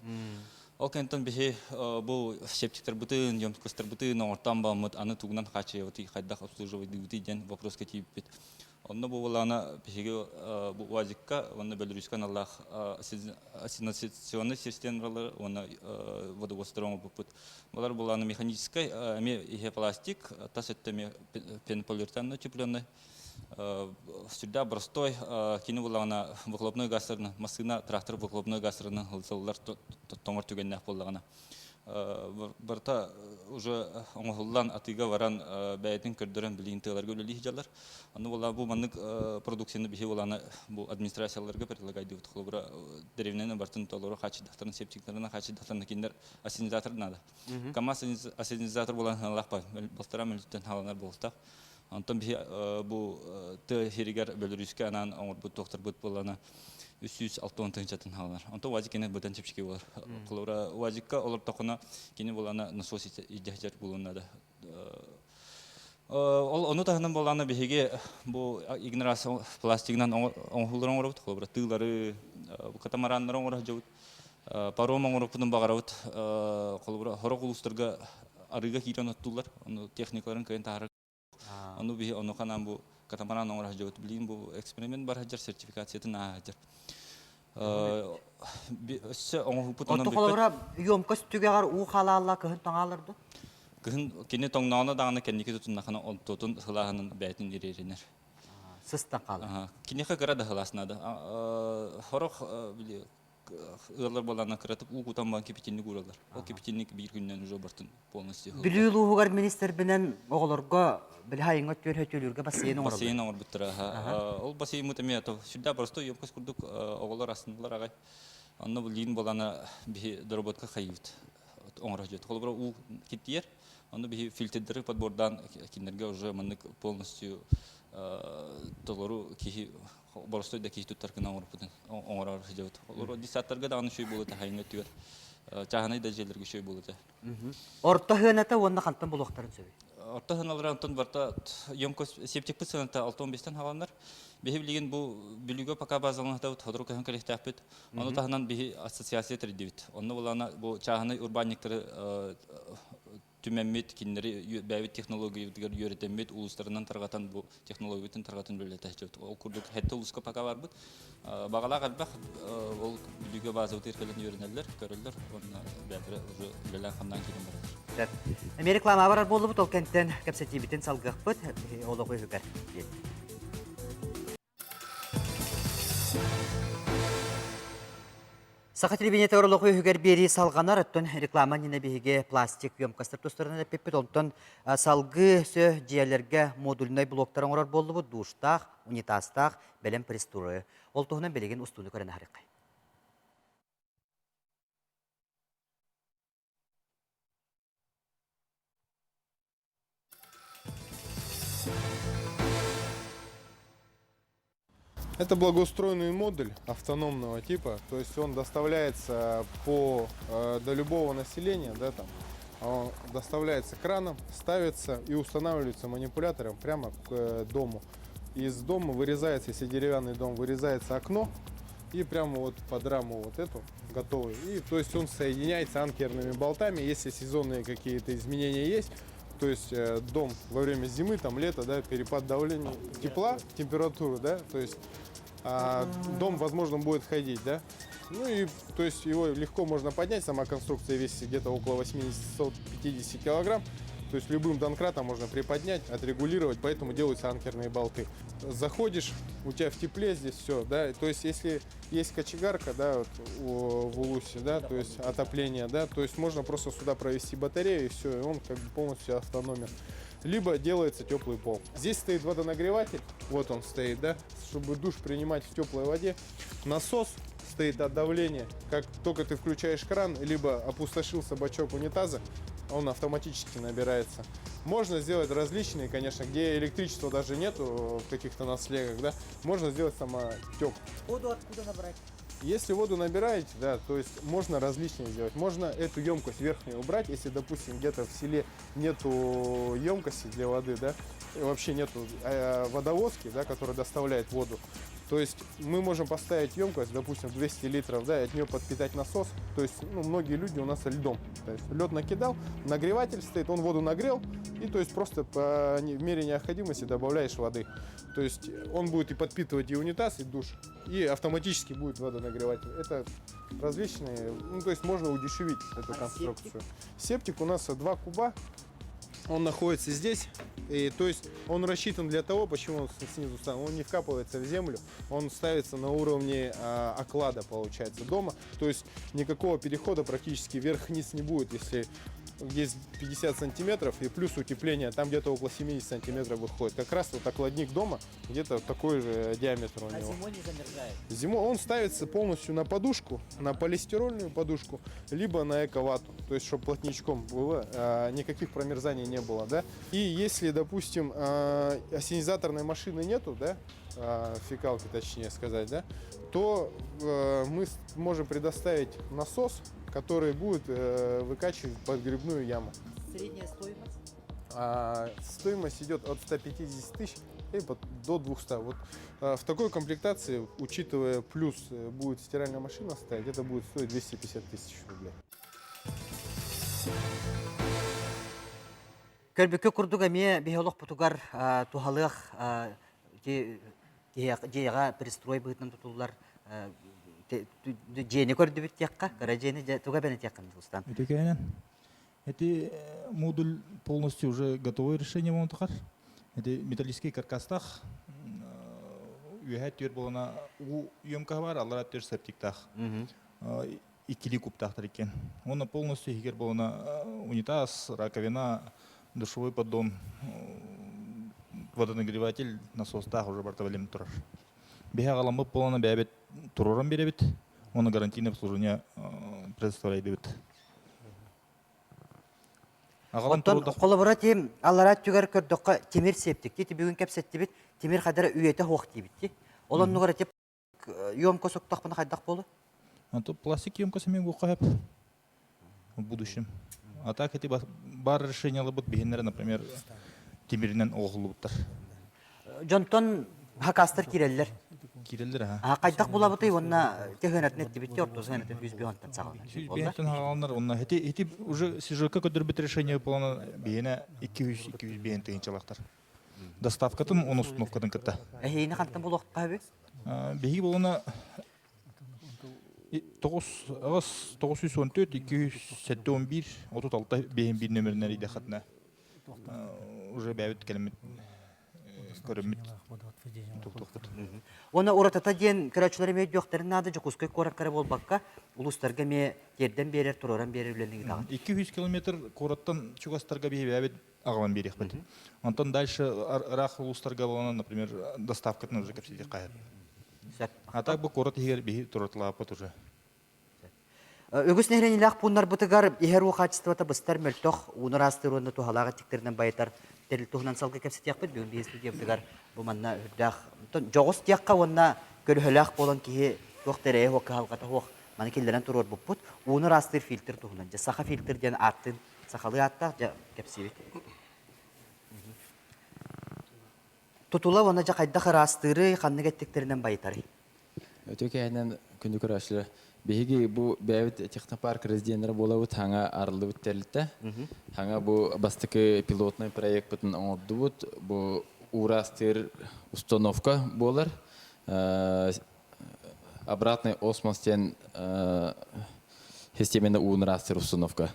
Ол кэнниттэн биһи бу септиктарбытын, емкостарбытын оҥортоон бааммыт аны тугунан хааччыйабытый, хайдах обслуживайдыыбытый диэн вопроска тиийбиппит. Онно бу буоллаҕына биһиги бу УАЗикка уонна Беларуська аналлаах ассигнационнай системалары уонна водовозтары оҥорбуппут. Балар буоллаҕына механическай эмиэ иһэ пластик, тас өттө эмиэ пенополиуретан утепленный. Сүрдээх простой, кини буоллаҕына выхлопной газтарынан, массыына, трактор выхлопной газтарынан сылдьаллар тоҥор түгэннээх буоллаҕына. Барыта уже оҥоһуллан, атыыга баран, бэйэтин көрдөрөн билигин тыаларга үлэлии сылдьаллар. Онно буолла бу маннык продукцияны биһи буолаана бу администрацияларга предлагайдыбыт. Холобура, деревнаны бартын толору хааччыйдахтарын, септиктарына хааччыйдахтарына кинилэр ассенизатор надо. КАМАЗ ассенизатор буолан ханалаах ба, балтараа мүлүттэн хааланар буолтах. Онтон биһи бу тыа сиригэр Беларуська анаан оҥорбут туохтарбыт буоллана 360 тыһыынчатын хааланар. Онтон УАЗик кини быдан чэпчэки буолар. Холобура, УАЗикка олортоххуна кини буолана насос илдьэ буолуон наада. Ол ону таһынан буоллаҕына биһиги бу игнорация пластигынан оҥоһуллар оҥоробут. Холобура, тыылары, катамараннары оҥоро сылдьабыт. Паром оҥороппутун баҕарабыт. Холобура, сорох улуустарга арыыга киирэн оттууллар. Ону техникаларын кыайан таһаарар Ону биһи ону ханаан бу катамаран оҥоро сылдьабыт. Билигин бу эксперимент бар сылдьар, сертификациятын ааһа сылдьар. Өссө оҥоһукпут онон Отту холобура емкость түгэҕэр уу халаалла кыһын тоҥаалар ду? Кыһын кини тоҥноҕуна даҕаны кэнники тутуннахына онтуотун сылааһынан бэйэтин ириэринэр. Сыстан хаалар. Киниэхэ кыра да сылаас наада. Сорох били ыаллар буоллаҕына кыратык уу кутан баран кипятильник уураллар. Ол кипятильник биир күнүнэн уже бартын полностью Бүлүү улууһугар министрбинэн оҕолорго били хайыҥҥа түөрһө төлүүргэ бассейн оҥороллор. Бассейн оҥорбуттара. Ол бассейммыт эмиэ сүрдээх простой емкость курдук оҕолор астыналар аҕай. Онно бу лиин буолана биһи доработка хайыыбыт оҥоро сылдьыбыт. Холобура уу киттийэр, онно биһи фильтрдары подбордаан кинилэргэ уже маннык полностью. Толору киһи боростой да киһи туттар гына оҥорбутун оҥорор сылдьабыт. Олору десяттарга даҕаны үчүгэй буолуо хайыҥҥа өттүгэр чааһынай да дьиэлэргэ үчүгэй буолуо этэ. Орто сыаната уонна хантан булуохтарын сөбүй? Орто сыаналара онтон барыта емкость септикпит сыаната 65-тэн хааланнар. Биһи билигин бу Бүлүүгэ пока базаланатабыт, сотору көһөн кэлиэхтээхпит. Ону таһынан биһи ассоциация тэрийдибит. Онно булаана бу чааһынай урбаанньыктары түмэммит, кинилэри бэйэбит технологиябытыгар үөрэтэммит, улуустарынан тарҕатан бу технологиябытын тарҕатан үлэлэтэ Ол курдук хэттэ улууска пока барбыт. Баҕалаах элбэх ол Бүлүүгэ базабытыгар кэлэн үөрэнэллэр, көрөллөр уонна бэйэлэрэ уже үлэлээн-хамнаан киирэн бараллар. Эмиэ реклама барар буоллубут, ол кэнтэн кэпсэтиибитин салгыахпыт олох үһүгэр диэн. Саха телевидениетыгар олох үһүгэр биэрии салҕанар, оттон реклама иннинэ биһиги пластик емкостар тустарынан эппиппит, онтон салгыы сө дьиэлэргэ модульнай блоктар оҥорор буоллубут, душтаах, унитазтаах, бэлэм пристройу. Ол туһунан билигин устууну көрөн аһарыаххай. Это благоустроенный модуль автономного типа, то есть он доставляется по, э, до любого населения, да, там, он доставляется краном, ставится и устанавливается манипулятором прямо к э, дому. Из дома вырезается, если деревянный дом, вырезается окно, и прямо вот под раму вот эту готовый. И то есть он соединяется анкерными болтами, если сезонные какие-то изменения есть, то есть э, дом во время зимы, там лето, да, перепад давления тепла, температуры, да, то есть а, дом, возможно, будет ходить, да. Ну и, то есть его легко можно поднять, сама конструкция весит где-то около 850 килограмм. То есть любым донкратом можно приподнять, отрегулировать, поэтому делаются анкерные болты. Заходишь, у тебя в тепле здесь все, да, то есть если есть кочегарка, да, вот у, в Улусе, да, то есть отопление, да, то есть можно просто сюда провести батарею и все, и он как бы полностью автономен. Либо делается теплый пол. Здесь стоит водонагреватель, вот он стоит, да, чтобы душ принимать в теплой воде. Насос стоит от давления. Как только ты включаешь кран, либо опустошился бачок унитаза, он автоматически набирается. Можно сделать различные, конечно, где электричества даже нету в каких-то наслегах, да, можно сделать самотек. Воду откуда набрать? Если воду набираете, да, то есть можно различные сделать. Можно эту емкость верхнюю убрать, если, допустим, где-то в селе нету емкости для воды, да, вообще нету э, водовозки, да, которая доставляет воду. То есть мы можем поставить емкость, допустим, 200 литров, да, и от нее подпитать насос. То есть, ну, многие люди у нас льдом. То есть лед накидал, нагреватель стоит, он воду нагрел, и то есть просто по мере необходимости добавляешь воды. То есть он будет и подпитывать и унитаз, и душ, и автоматически будет водонагреватель. Это различные, ну, то есть можно удешевить эту а конструкцию. Септик? септик у нас 2 куба, он находится здесь. И, то есть он рассчитан для того, почему он снизу ставлен. Он не вкапывается в землю, он ставится на уровне э, оклада, получается, дома. То есть никакого перехода практически вверх-вниз не будет, если есть 50 сантиметров и плюс утепление, там где-то около 70 сантиметров выходит. Как раз вот окладник дома где-то такой же диаметр у а него. А зимой не замерзает? Зимой он ставится полностью на подушку, на полистирольную подушку, либо на эковату, то есть чтобы плотничком было, а, никаких промерзаний не было, да. И если, допустим, а, осенизаторной машины нету, да, а, фекалки точнее сказать, да, то мы можем предоставить насос, который будет э, выкачивать подгребную яму. Средняя стоимость? А, стоимость идет от 150 тысяч и до 200. Вот а, в такой комплектации, учитывая плюс э, будет стиральная машина стоять, это будет стоить 250 тысяч рублей. Көрбүккэ курдук эмиэ биһи олохпутугар туһалыах дьиэҕэ пристрой быһыытынан тутуллар дьиэни көрдүбүт диэххэ, кыра дьиэни туга эбэн этиэххин Дулустан? Үтүкээнэн. Эти модуль полностью уже готовое решение болон Эти металлический каркастах үөһэ түөр болона уу емкаһа бар, аллара түөр септиктах. Иккили кубтаахтар иккен. Онно полностью иһигэр болона унитаз, раковина, душевой поддон, водонагреватель, насостаах уже барта бэлэм турар. Биһи аҕаламмыт буолана бэйэбит туруоран биэрэбит, уонна гарантийное обслуживание предоставляйдыбыт. Оттон холобура тим аллараа түгэр көрдөххө тимир септик. Ти бүгүн кэпсэттибит. Тимир хайдара үйэтэ суох диибит дии. Ол оннугар ити емкость оттохпуна хайдах буолуо? А то пластик емкость эмиэ буохха сөп в будущем. А так эти бар решенияларбыт биһиннэрэ, например, тимиринэн оҕоһуллубуттар. Дьонтон хакастар киирэллэр. Киирэллэр аха. А хайдах булабытый уонна төһөнөтүн эттибит ортосун сыанатын 105-тан саҕаланар. 105-тэн саҕаланар уонна ити ити уже сюжетка көрдөрбүт решение буолан биһиэнэ 200 205 тыһыынчалаахтар. Доставкатын уонна установкатын кытта. Эһиини хантан булуохха сөбүй? Биһиги буолуна 9 914 271 36 биэһин биир нөмеринэн ыйдахатына уже бэйэбит кэлэммит көрөммүт туттуохпут. Уонна уратата диэн көрөөччүлэр эмиэ өйдүөхтэрин наада Дьокуускай куоракка эрэ буолбакка улуустарга эмиэ тиэрдэн биэрэр, туруоран биэрэр үлэни ыытаҕыт. 200 километр куораттан чугастарга биһи бэйэбит аҕалан биэриэхпит. Онтон дальше ыраах улуустарга буолан, например, доставкатын уже кэпсэтиэххэ сөп. А так бу куорат иһигэр биһи туратылааппыт уже. Үгүс нэһилиэнньэлээх пууннарбытыгар иһэр уу хаачыстыбата быстар мөлтөх, ууну ыраастыыр уонна туһалаах эттиктэринэн байытар тэрил туһунан салгыы кэпсэтиэхпит. Бүгүн биһиги студиябытыгар бу манна үрдээх дьоҕус диэххэ уонна көлөһөлөөх буолан киһи туох да эрэйэ суох, кыһалҕата суох маны киллэрэн туруорбуппут. Ууну ыраастыыр фильтр туһунан. Дьэ, саха фильтр диэн ааттыын сахалыы ааттаах дьэ кэпсиибит. Тутула уонна дьэ хайдах ыраастыырый, ханнык эттиктэринэн байытарый? Өтө кэһинэн күндү көрөөччүлэр, биһиги бу бэйэбит технопарк резиденнэрэ буолабыт, хаҥа арыллыбыт тэрилтэ. Хаҥа бу бастакы пилотный проекпытын оҥордубут. Бу уураастыыр установка буолар. Обратный осмос диэн системаны уун ыраастыыр установка.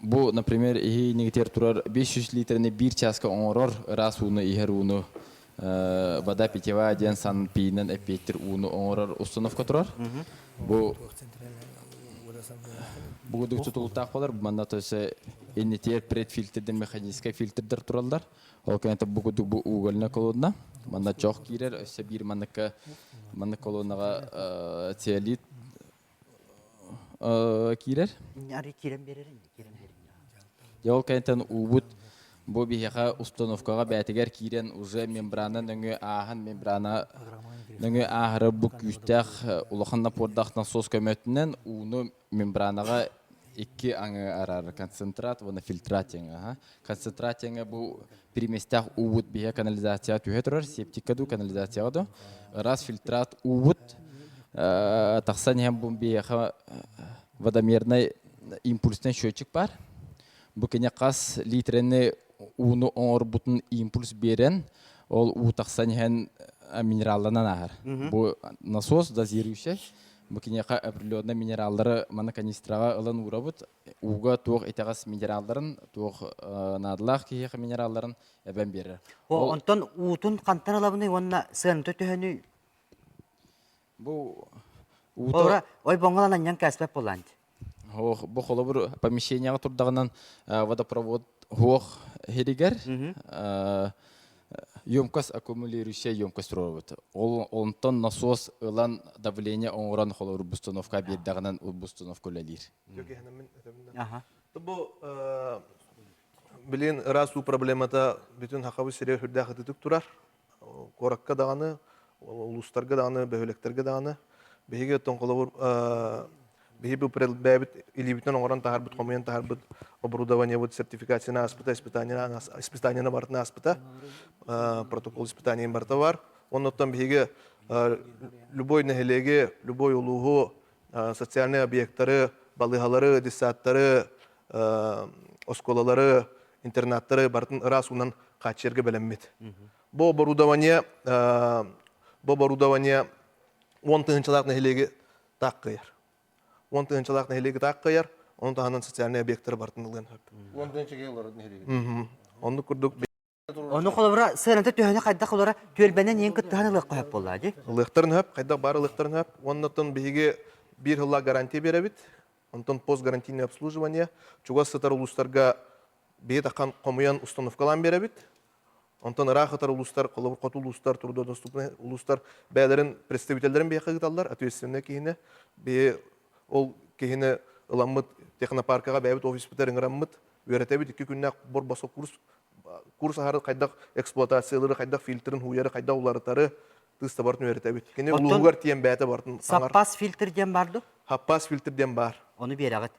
Бу, например, иһи турар 500 литрени биир чааска оҥорор ыраас ууну иһэр ууну вода питьевая диэн санпиинэн эппиэттир ууну оҥорор установка турар. Бу бу тутулуктаах болар. Манна то есть иннитиэр предфильтрден механическай фильтрдер тураллар. Ол кэннэ бу курдук бу угольная колонна. Манна чох киирэр, өссө биир манныкка маннык колоннаҕа цеолит киирэр. Ары киирэн биэрэр киирэн биэрэр. Дьэ ол кэнниттэн уубут бу биһиэхэ установкаҕа бээтигэр киирэн уже мембрана нөҥүө ааһан мембрана нөҥүө ааһара бу күүстээх улахан напордаах насос көмөтүнэн ууну мембранаҕа икки аҥы араар концентрат уонна фильтрат диэҥ концентрат диэҥэ бу приместээх уубут биһиэхэ канализацияҕа түһэ турар септикка дуу канализацияҕа дуу ыраас фильтрат уубут тахсан иһэн бу биһиэхэ водомернай импульснай счетчик баар бу кини хас литрэни ууну оҥорбутун импульс биэрэн ол уу тахсан иһэн минералланан ааһар бу насос дозирующий Бу киниэхэ определенный минераллары маны канистраҕа ылан уурабыт. Ууга туох итэҕэс минералларын, туох наадалаах киһиэхэ минералларын эбэн биэрэр. Ол онтон уутун хантан ылабыный уонна сыаната төһөнүй? Бу уута... Ой, боҥолан анньан кээспэт буолаан Ох, бу холобур помещениеҕа турдаҕынан водопровод хуох иһигэр емкость аккумулирующая емкость туруорбут. Ол онтон насос ылан давление оҥорон холобур установка биэрдэҕинэн установка үлэлиир. Бу билин ыраас уу проблемата бүтүн Хахабы сире үрдээх ытытык турар. Куоракка даҕаны, улуустарга даҕаны, бөһүөлэктэргэ даҕаны биһиги оттон холобур биһи бу бэйэбит илиибитинэн оҥорон таһаарбыт, хомуйан таһаарбыт оборудованиебыт сертификацияны ааспыта, испытанияны барытын ааспыта, протокол испытаниен барыта бар. Оннуттан биһиги любой нэһилиэги, любой улууһу, социальный объекттары, балыыһалары, детсадтары, оскуолалары, интернаттары барытын ыраас уунан хааччыйарга бэлэммит. Бу оборудование бу оборудование 10 тыһыынчалаах нэһилиэги таах кыайар. 10 тыһыынчалаах нэһилиэги таах кыайар, ону таһынан социальный объекттары барытын ылыан сөп. 10 тыһыынча олорор нэһилиэги. Оннук курдук Ону холобура сыаната төһөнү хайдах олора түөлбэнэн иэн кыттыһан ылыахха сөп буоллаа дии. Ылыахтарын сөп, хайдах баар ылыахтарын сөп. Уоннаттан биһиги биир сыллаах гарантия биэрэбит. Онтон постгарантийное обслуживание чугас сытар улуустарга биһи таххан хомуйан установкалаан биэрэбит. Онтон ыраах сытар улуустар, холобур хоту улуустар, трудодоступный улуустар бэйэлэрин представителлэрин биһиэхэ ыыталлар, ответственный киһини. Биһи ол киһини ыламмыт технопаркаҕа бэйэбит офиспытыгар ыҥыраммыт, үөрэтэбит, икки күннээх бор-босхо курс. курс аһары хайдах эксплуатациялары, хайдах фильтрин хуйары, хайдах уларытары тыста бартын үөрэтэбит. Кини улууһугар тиийэн бэйэтэ бартын Саппаас фильтр диэн бар ду? Хаппаас фильтр диэн бар. Ону биэрэҕит.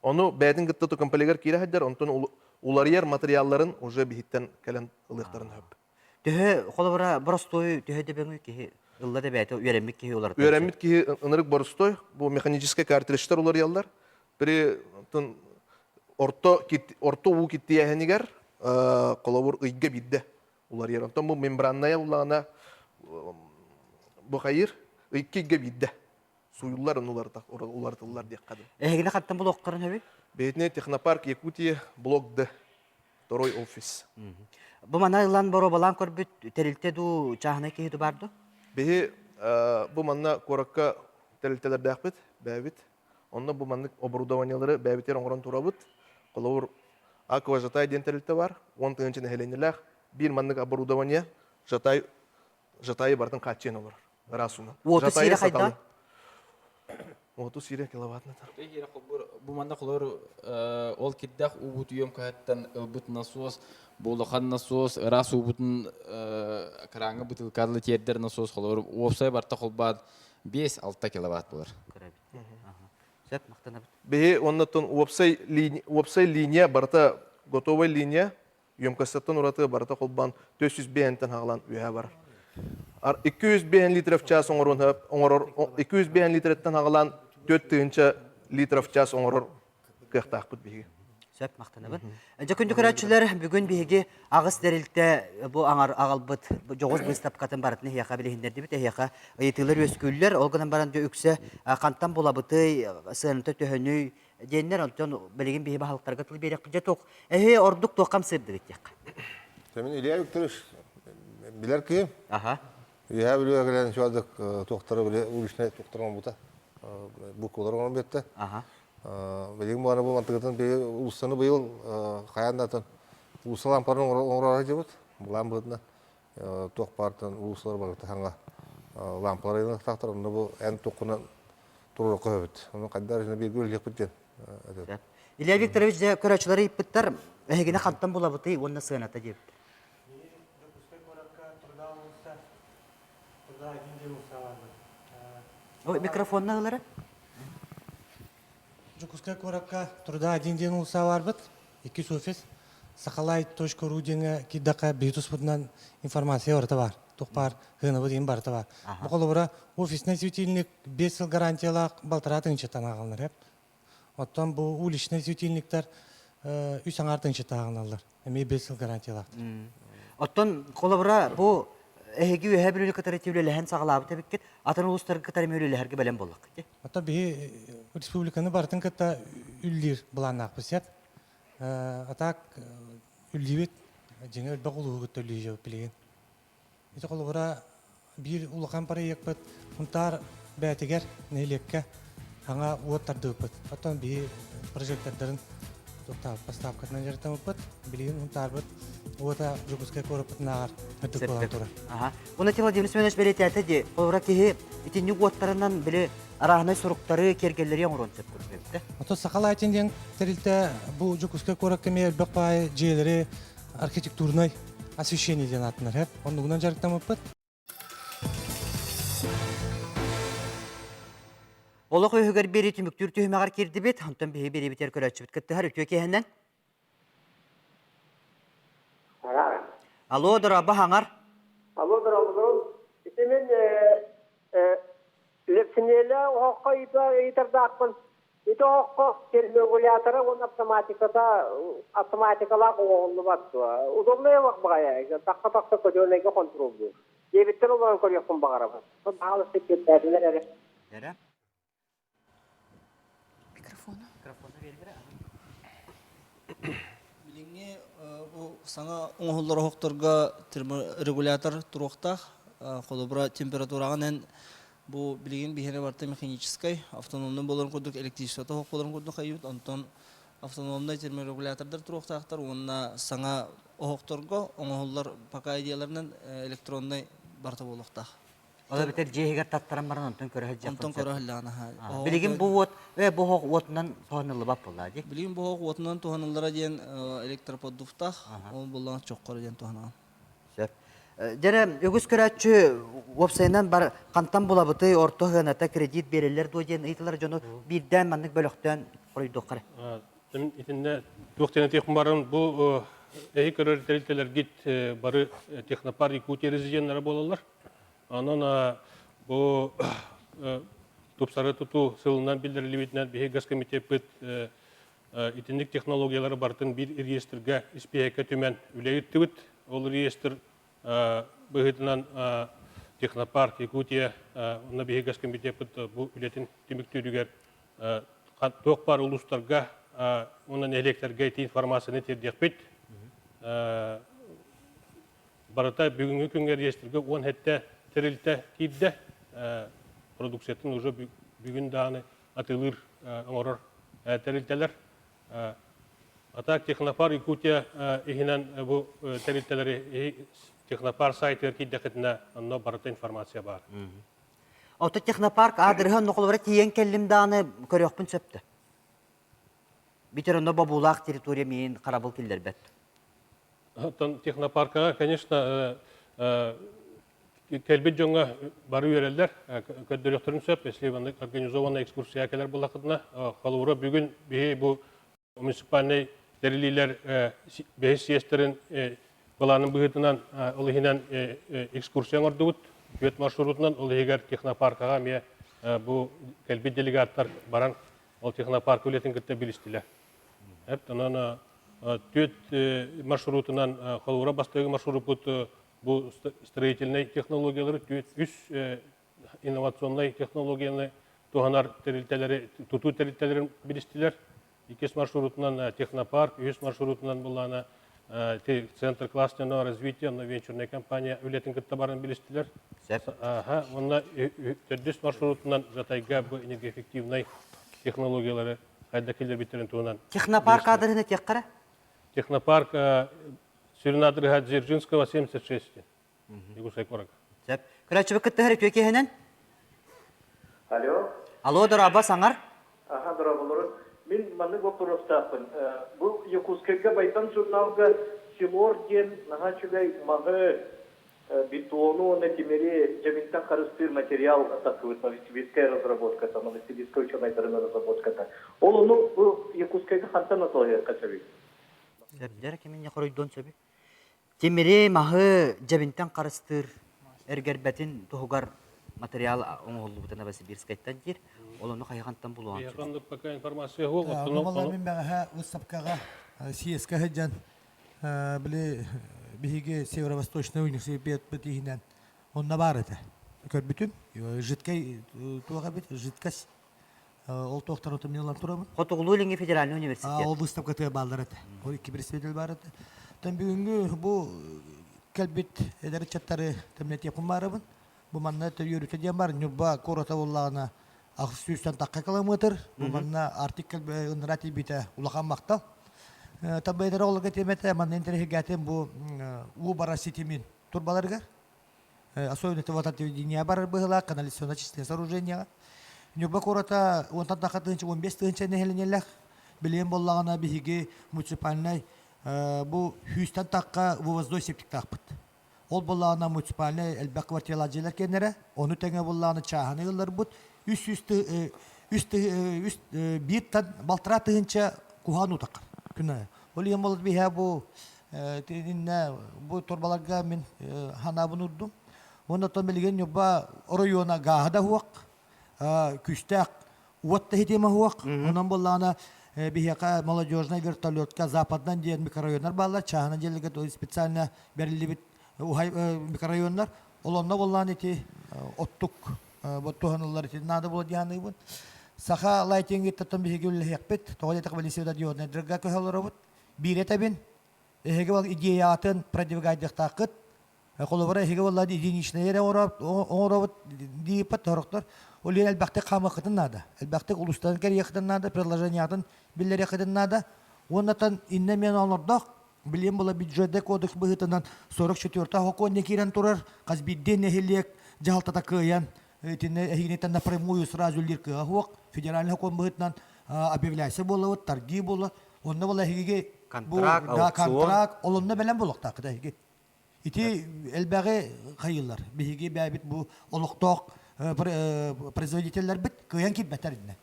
Ону бэйэтин кытта комплегар киирэ сылдьар, онтон уларыйар материалларын уже биһиттэн кэлэн ылыахтарын сөп. Төһө холобура боростуой төһө дөбөҥүй киһи ылла да бэйэтэ үөрэммит киһи уларытар. Үөрэммит киһи ынырык боростуой, бу механическай картриджтар уларыйаллар. При орто орто уу киттийээһинигэр холобур ыйга биирдэ уларыйар. Онтон бу мембранная улаана бу хайыр икки ыйга биирдэ сууйуллар уларытыллар диэххэ дылы. Эһигини хантан булуохтарын сөбүй? Бэйэтинэ Технопарк Якутия, блок Д, второй офис. Бу манна ылан боруобалаан көрбүт тэрилтэ дуу, чааһынай киһи дуу бар дуу? Биһи бу манна куоракка тэрилтэлэрдээхпит, бэйэбит. Онно бу маннык оборудованиелары бэйэбитигэр оҥорон турабыт. Холобур, Аква Жатай диэн тэрилтэ бар, 10 тыһыынча нэһилиэнньэлээх. Биир маннык оборудование Жатай Жатайы барытын хааччыйан олорор. Ыраас уунан. Уоту сиирэ хайда? Уоту сиирэ киловаттна. Бу манна холор ол кирдээх уубут үйөм кыһаттан ылбыт насос, бу улахан насос, ыраас уубутун краҥҥа бытылкадлы тиэрдэр насос холор уопсай барта холбаат 5-6 киловатт болар. Сөп, махтанабыт. Биһи оннотон уопсай линия, уопсай линия барыта готовая линия емкостьтан ураты барыта холбоон 405-тэн хаҕалаан үөһэ барар. 205 литров в час оҥоруон оҥорор 205 литреттэн хаҕалаан 4 литров в час оҥорор кыахтаахпыт биһиги. Сөп, махтанабын. Дьэ, күндү көрөөччүлэр, бүгүн биһиги аҕыс тэрилтэ бу аҥар аҕалбыт дьоҕус быыстапкатын барытын эһиэхэ билиһиннэрдибит, эһиэхэ ыйытыылар үөскүүллэр. Ол гынан баран дьэ үксэ хантан булабытый, сыаната төһөнүй диэннэр, онтон билигин биһи баһылыктарга тыл биэриэхпит. Дьэ, туох, эһи ордук туохха хамсыырдыгыт диэххэ. Мин Илья Викторович билэр киһим. Аха. Үөһээ Бүлүүгэ кэлэн үчүгэйдик туохтары били уличнай туохтары оҥорбута. Буквалары оҥорон биэртэ. Аха. Билигин бу бу мантыгытын биһиги уулуссаны быйыл хайаан да атын уулусса лампаларын оҥороро сылдьыбыт. Былаан быһыытынан туох баартан уулуссалар барыта саҥа лампалар ыйылыктаахтар. Онно бу эн туоххунан туруорукка сөбүт. Ону хайдах эрэ бииргэ үлэлиэхпит диэн этэр. Илья Викторович дьэ көрөөччүлэри ыйыппыттар эһигини хантан булабытый уонна сыаната диэбиттэр. Дьокуускай куоракка Труда уулусса Труда один диэн уулусса баарбыт. Ой, микрофонна ылара. Дьокуускай куоракка Труда один диэн уулусса баарбыт. Иккис офис. Сахалай.ру диэҥҥэ киирдэххэ биһи туспутунан информация барыта баар. Туох баар сыанабыт иһин барыта баар. Бу холобура офисный светильник 5 сыл гарантиялаах балтараа тыһыынчаттан ааҕыллар. Оттон бу уличный светильниктар үс аҥаар тыһыынчаттан ааҕыналлар. Эмиэ 5 сыл гарантиялаахтар. Оттон холобура бу эһиги Үөһээ Бүлүүнү кытары үлэлэһэн саҕалаабыт эбиккит, атын улуустарга кытары эмиэ үлэлэһэргэ бэлэм буоллаххыт дии. Оттон биһи республиканы барытын кытта үллиир былааннаахпыт сөп. А так үллиибит, дьиҥэ элбэх улууһу кытта үллиибит билигин. Ити холобура биир улахан проекпыт Сунтаар бээтигэр нэһилиэккэ саҥа уот тардыбыппыт. Оттон биһи прожектордарын поставкатынан дьарыктаммыппыт. Билигин Сунтаарбыт уота Дьокуускай куораппытынааҕар үрдүк буолан турар. Аха. Уонна Владимир Семенович бэлиэтээтэ дии, холобура киһи итинник уоттарынан били арааһынай суруктары, киэргэллэри оҥоруон сөп курдук эбит да. Оттон Саха Лайтинг диэн тэрилтэ бу Дьокуускай куоракка эмиэ элбэх баай дьиэлэри архитектурнай освещение диэн ааттанар. Оннугунан дьарыктаммыппыт. Олох үһүгэр биэри түмүктүүр түһүмэҕэр киирдибит. Онтон биһи биэриибитигэр көрөөччүбүт кыттыһар үтүө киэһэнэн. Алло, дорообо, хаҥар. Алло, дорооболорун. Ити мин Лепсинелэ оһоххо ыйытардаахпын. Ити оһоххо терморегулятора уонна автоматиката автоматикалаах оҥоһуллубат дуо? Удобнай олох баҕайы. Тахха-тахса көтүөнэйгэ хонтуруоллуур. Диэбиттэр олорон көрүөхпүн баҕарабын. Баһаалыста киэрдээтилэр эрэ. Эрэ. Микрофону. Микрофону биэрбэрэ. Билиҥҥи бу саҥа оҥоһуллар оһохторго терморегулятор туруохтаах. Холобура, температураҕын эн бу билигин биһиэнэ барыта механическай, автономнай буоларын курдук электричествота оһох буоларын курдук хайыыбыт. Онтон автономнай терморегулятордар туруохтаахтар уонна саҥа оһохторго оҥоһуллар пока идеяларынан электроннай барыта буолуохтаах. Ол эбэтэр дьиэ иһигэр таттаран баран онтон көрө сылдьыаххын Онтон сөп. көрө сылдьаҕын аһаа. Билигин бу уот, э, бу оһох уотунан туһаныллыбат буоллаа дии. Билигин бу оһох уотунан туһаныллара диэн электроподдувтаах, ол буоллаҕына чоххоро диэн туһанаҕын. Сөп. Дьэрэ, үгүс көрөөччү уопсайынан бар хантан булабытый, орто сыаната кредит биэрэллэр дуо диэн ыйыталар дьону биирдээн маннык бөлөхтөөн хоруйдуохха эрэ. Итиннэ туох диэн этиэхпин баран бу эһи көрөр тэрилтэлэргит бары Технопарк Якутия резиденнэрэ буолаллар. Онон бу тупсары тутуу сылынан биллэриллибитинэн биһиги госкомитеппыт итинник технологиялары барытын биир реестргэ испииһэккэ түмэн үлэ ыыттыбыт. Ол реестр быһыытынан Технопарк Якутия онно биһиги госкомитеппыт бу үлэтин түмүктүүрүгэр туох баар улуустарга уонна нэһилиэктэргэ ити информацияны тиэрдиэхпит. Барыта бүгүҥҥү күҥҥэ реестргэ 17 тэрилтэ киирдэ. Продукциятын уже бүгүн даҕаны атыылыыр оҥорор тэрилтэлэр. А так Технопарк Якутия иһинэн бу тэрилтэлэри Технопарк сайтыгар киирдэххитинэ онно барыта информация баар. Ото технопарк аадырыһа онно холобура тиийэн кэллим даҕаны көрүөхпүн сөптө. Бүтэр онно бобуулаах территория миин харабыл киллэрбэт. Оттон технопаркаҕа, конечно, кэлбит дьоҥҥо бары үөрэллэр, көрдөрүөхтэрин сөп, если организованная экскурсия кэлэр буоллаххытына, холобура бүгүн биһи бу муниципальнай тэриллиилэр бэһис съезтэрин былаанын быһыытынан ол иһинэн экскурсия оҥордубут. Түөрт маршрутунан ол иһигэр технопаркаҕа эмиэ бу кэлбит делегаттар баран ол технопарка үлэтин кытта билистилэр. Онон түөрт маршрутунан холобура бастакы маршруппут бу строительнай технологиялары түөрт үс инновационнай технологияны туһанар тэрилтэлэри, тутуу тэрилтэлэрин билистилэр. Иккис маршрутунан технопарк, үһүс маршрутунан буллаана Центр классного развития, онно венчурная компания үлэтин кытта баран билистилэр. Аха, онно төрдүс маршрутунан Жатайга бу энергоэффективнай технологиялары хайда киллэрбиттэрин туһунан. Технопарк аадырыһын этиэххэ Технопарк сүрүн аадырыһа Дзержинского 76. Якутскай куоракка. Сөп. Көрөөччүбүт кыттыһар үтүө киэһэнэн. Алло. Алло, дорообо, саҥар. Аха, дорооболорун. Мин маннык боппуруостаахпын. Бу Якутскайга Байбан журналга Силор диэн наһаа үчүгэй маһы, бетону уонна тимири дьэбинтэн харыстыыр материал тахсыбыт Новосибирская разработката, Новосибирскай учуонайдарын разработката. Ол ону бу Якутскайга хантан атыылаһыахха сөбүй? Сөбүлэр киминне хоруйдуон сөбүй? Тимири, маһы дьэбинтэн харыстыыр эргэрбэтин туһугар материал оҥоһуллубута Новосибирскайтан диир. Ол ону хайаҕантан булуоҕун сөбүй? Хайаҕаннык пока информация суох. Ону мин бэҕэһээ выставкаҕа съезкэ сылдьан били биһиги Северо-Восточный университеппыт иһинэн онно баар этэ. Көрбүтүм. Жидкай туох эбит? Жидкость Ол туохтар утумньуллан турабын. Хотугулуу-Илиҥҥи федеральный университет. Ол выставкатыгар бааллар этэ. Ол икки представитель баар этэ. Тэн бүгүҥҥү бу кэлбит эдэр ыччаттары тэмнэтиэхпин баарабын. Бу манна үөрүүтэ диэн бар Ньурба куората буоллаҕына ахыс сүүстэн тахха километр. Бу манна Арктик ыныраа тиийбитэ улахан махтал. Табайдара олорго тиэмэтэ манна интэриэһиргээтим бу уу барар ситимин турбаларыгар. Особенно это вот отведение барар быһыылаах канализационно-очистительное сооружениеҕа. Ньурба куората уонтан тахха тыһыынча 15 тыһыынча нэһилиэнньэлээх. Билигин буоллаҕына биһиги муниципальнай бу сүүстэн тахха вывозной септиктаахпыт. Ол буоллаҕына муниципальнай элбэх квартиралаах дьиэлэр киэннэрэ, ону тэҥэ буоллаҕына чааһынай ыалларбыт 300 үс үс биир балтараа тыһыынча куһаҕан утах күн аайы. Ол иһин буолла биһээ бу итиннэ бу турбаларга мин ханаабын урдум. Уонна оттон билигин Ньурба оройуона гааһа да суох, күүстээх уот да ситимэ суох. Онон буоллаҕына биһиэхэ молодежнай вертолетка западнан диэн микрорайоннар бааллар, чааһынай дьиэлэргэ специально бэриллибит микрорайоннар. Ол онно буоллаҕына ити оттук туһаныллар ити наада буола дии саныыбын. Саха лайтингиттан биһиги үлэлэһиэхпит. Тоҕо диэтэххэ Валисия диоднайдарга көһө олоробут. Биир этэбин, эһиги ол идеяҕытын продвигайдыахтааххыт. Холобура, эһиги буолла единичный эрэ оҥоробут дииппат сорохтор. Ол иһин элбэхтик хаамыаххытын наада. Элбэхтик улуустарын кэрийиэххитин наада, предложениеҕытын биллэриэххитин наада. Уоннатан иннэ мен олордох, билиэн була бюджетный кодекс быһыытынан 44 сокуон киирэн турар, хас биирдии нэһилиэк дьаһалтата кыайан итиннэ эһигиниттэн напрямую сразу үллир кыаҕа суох федеральный сокуон быһыытынан объявляйся буолабыт торги буола онно була эһиги контракт да контракт олонно бэлэм буолуохтааххыт эһиги ити элбэҕи хайыылар биһиги бэйэбит бу олохтоох производителлэрбит кыайан киирбэтэр иннэ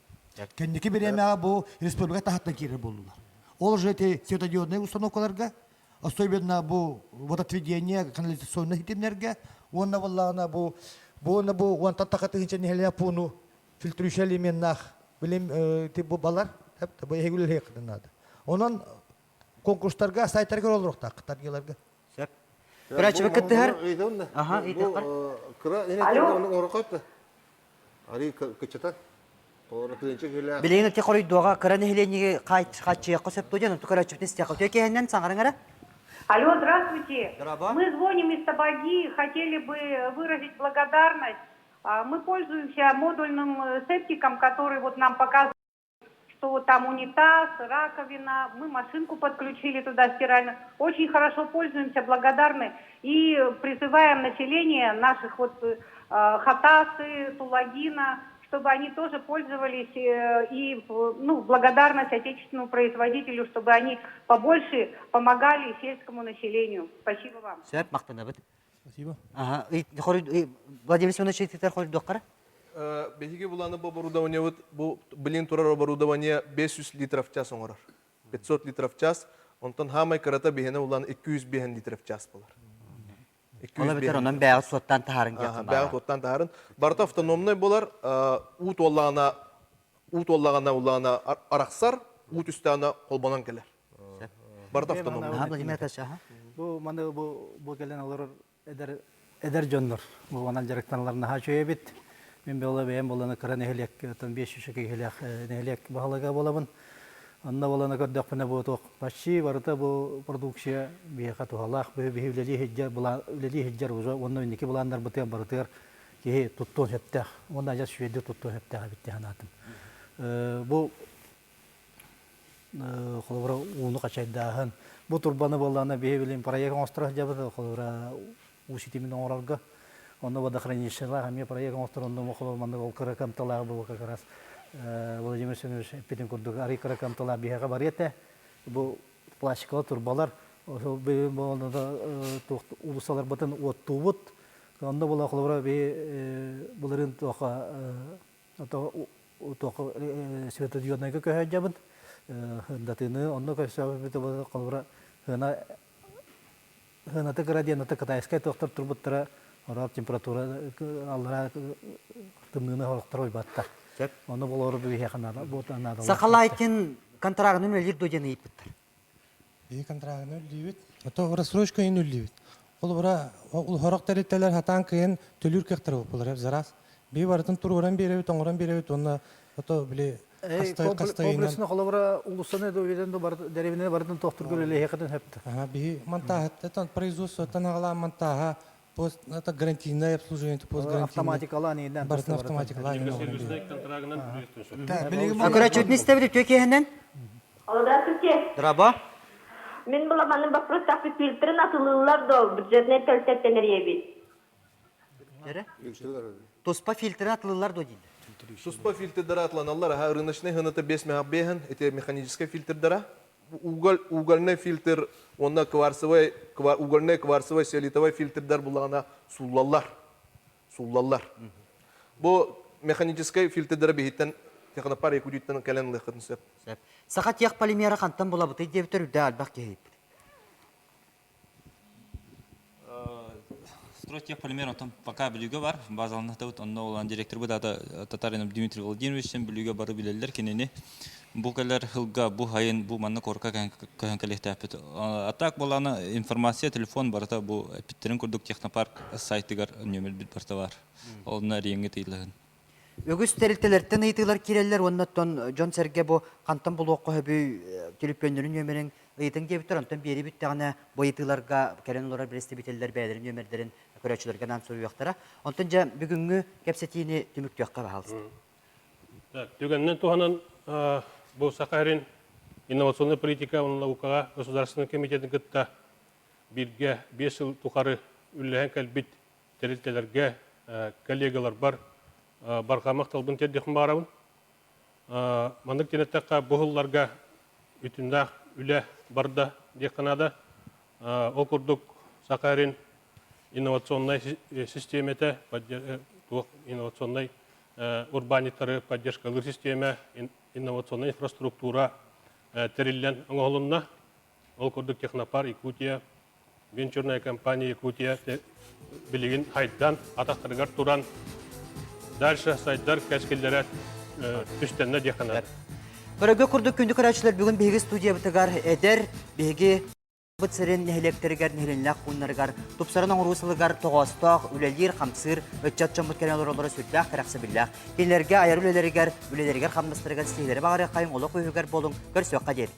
кэнники бириэмэҕэ бу республика таһыттан киирэр буоллулар ол уже эти светодиодные установкаларга Особенно бу водоотведение канализационнай ситимнэргэ уонна буоллаҕына бу бу бу уонтан таха тыһыынча нэһилиэнньэ пууну фильтрующий элеменнаах билим бу балар бу эһиги үлэлиэххитин наада. Онон конкурстарга сайтарга олоруохтаах таргиларга. Сөп. Көрөөччүбүт кыттыһар. Аха, Кыра Арый кыччатар. Билигин ити хоруйдуоҕа кыра нэһилиэнньэги хааччыйыахха сөп дуо диэн онту көрөөччүбүтүн истиэххэ. Үтүө киэһэннэн саҥарыҥ эрэ. Алло, здравствуйте. Здорово. Мы звоним из Табаги, хотели бы выразить благодарность. Мы пользуемся модульным септиком, который вот нам показывает, что вот там унитаз, раковина, мы машинку подключили туда стиральную. Очень хорошо пользуемся, благодарны. И призываем население наших вот Хатасы, Тулагина, чтобы они тоже пользовались и ну, благодарность отечественному производителю, чтобы они побольше помогали сельскому населению. Спасибо вам. Сөп, мактанабыт. Спасибо. Ага, Владимир Семенович ыйтытар хордуоххара? Биһиги буланы бу оборудованиебыт бу билин турар оборудование 500 литров в час оҥорор. 500 литров в час. Онтон хаамай кырата биһиэнэ улаан 205 литров в час болар. Ол эбэтэр онон бэйэҕит суоттаан таһаарыҥ диэххин Бэйэҕит суоттаан таһаарыҥ. Барыта автономнай болар, уу туоллаҕына уу туоллаҕына улаана арахсар, уу түстэҕинэ холбонон кэлэр. Барыта автономнай. Владимир Ильич, аха. Бу маны бу бу кэлэн олорор эдэр эдэр дьоннор бу онон дьарыктаналар наһаа үчүгэй эбит. Мин буола бэйэм буолана кыра нэһилиэк оттон 500 киһилээх нэһилиэк баһылыга буолабын. Онно буолана көрдөхпүнэ бу туох почти барыта бу продукция биһиэхэ туһалаах биһи үлэлии сылдьар үлэлии сылдьар уже уонна инники былааннарбытыгар барытыгар киһи туттуон сөптөөх уонна адьас үчүгэйдик туттуон сөптөөх эбит дии санаатым. Бу холобура ууну хачайдааһын бу турбаны буоллаҕына биһи билин проект оҥосторо сылдьабыт холобура уу ситимин оҥорорго онно водохранилищелаах эмиэ проект оҥостор онно холобура маннык ол кыра кыамталаах бу как раз Владимир Семенович эппитин курдук арый кыра кыамталаах биһиэхэ барыа этэ бу пластиковай турбалар уулуссаларбытын уоттуубут онно була холобура биһи былырыын туохха туохха светодиоднайга көһөөдьөбүн датыны онно көсөбүт холобура хына хынаты кыра диэн ата китайскай туохтар турбуттара орал температура аллара тымныыны хорохтор уйбаттар ону болору биһиэхэ наада Сахалайтин контрагын үлэлиир дуо диэн ыйыппыттар. Биһи контрагын үллүүбүт. Ото рассрочка ин үллүүбүт. Холобура, хорох тэрилтэлэр хатаан кыйын төлүүр кыахтара буолар зарас. Би барытын туруоран биэрэбит, оҥорон биэрэбит уонна ото били Комплексно холобура улуссаны да үйэтен да деревинени барытын тохтурга үлэлэһиэхэтин сөптө. Ага, биһи монтааһыттан производствоттан аҕалаан монтааһа пост это гарантийное обслуживание постгарантийное. Автоматикалаан иинэн. Барытын автоматикалаан. Сервисный контрагынан Көрөөччүбүтүн истэбит үтүө киэһэнэн. Здравствуйте. Драба. Мин буламанын вопростаах фильтрин атылыыллар до бюджетный төлтөттен эриэбит. Туспа фильтрин атылыыллар дуо дииллэр. Туспа фильтрдары атланаллар, аха рыночный хыныта 5 меха эти механическай фильтрдара. Уголь, угольный фильтр, уонна кварцевый, угольный, кварцевый, селитовый фильтрдар буллаҕына сууллаллар. Сууллаллар. Бу механическай фильтрдары биһиттэн технопар Якутиттан кэлэн ылыаххытын сөп. Сөп. Саха тех полимера хантан булабытый диэбитэр үрдэ элбэх киһи ыйыппыт. Стройте полимер онтон пока Бүлүүгэ бар. Базаланахтабыт онно улаан директорбыт ата Татаринов Дмитрий Владимирович Бүлүүгэ бары билэллэр кинини. Бу кэлэр сылга бу хайын бу манна корка көһөн кэлиэхтээхпит. А так буолаана информация телефон барыта бу эппиттерин курдук технопарк сайтыгар нөмербит барыта бар. Онно эриэҥҥэ тыйлаһын. Үгүс тэрилтэлэртэн ыйытыылар киирэллэр уонна оттон дьон-сэргэ бу хантан булуохха сөбүй түлүпүөннэрин нүөмэрин ыйытыҥ диэбиттэр, онтон биэрии бүттэҕинэ бу ыйытыыларга кэлэн олорор бэрэстэбиитэллэр бэйэлэрин нүөмэрдэрин көрөөччүлэргэ анаан суруйуохтара. Онтон дьэ бүгүҥҥү кэпсэтиини түмүктүөххэ баһаалыста. Так, түгэнинэн туһанан бу Саха сирин инновационнай политика уонна наукаҕа государственнай комитетын кытта бииргэ 5 сыл тухары үлэлэһэн кэлбит тэрилтэлэргэ. коллегаларбар барҕа махталбын тиэрдиэхпин баҕарабын. Маннык диэн эттэххэ, бу сылларга үтүннээх үлэ барда диэххэ наада. Ол курдук Саха сирин инновационнай систиэмэтэ, туох инновационнай урбаанньыттары поддержкалыыр систиэмэ, инновационнай инфраструктура тэриллэн оҥоһулунна. Ол курдук Технопар Якутия, венчурная компания Якутия билигин хайдан, атахтарыгар туран, дальше сайдар кэскиллэрэ түстэннэ диэххэ наада. Көрөгө курдук күндү көрөөччүлэр бүгүн биһиги студиябытыгар эдэр биһиги Быт сирин нэһилиэктэригэр, нэһилиэнньэлээх пууннарыгар тупсаран оҥоруу сылыгар тоҕоостоох, үлэлиир-хамсыыр ыччат дьоммут кэлэн олороллоро сүрдээх кэрэхсэбиллээх. Кинилэргэ айар үлэлэригэр, үлэлэригэр-хамнастарыгар ситиһиилэри баҕарыаххайыҥ, олох үөһүгэр буолуҥ, көрсүөххэ диэри.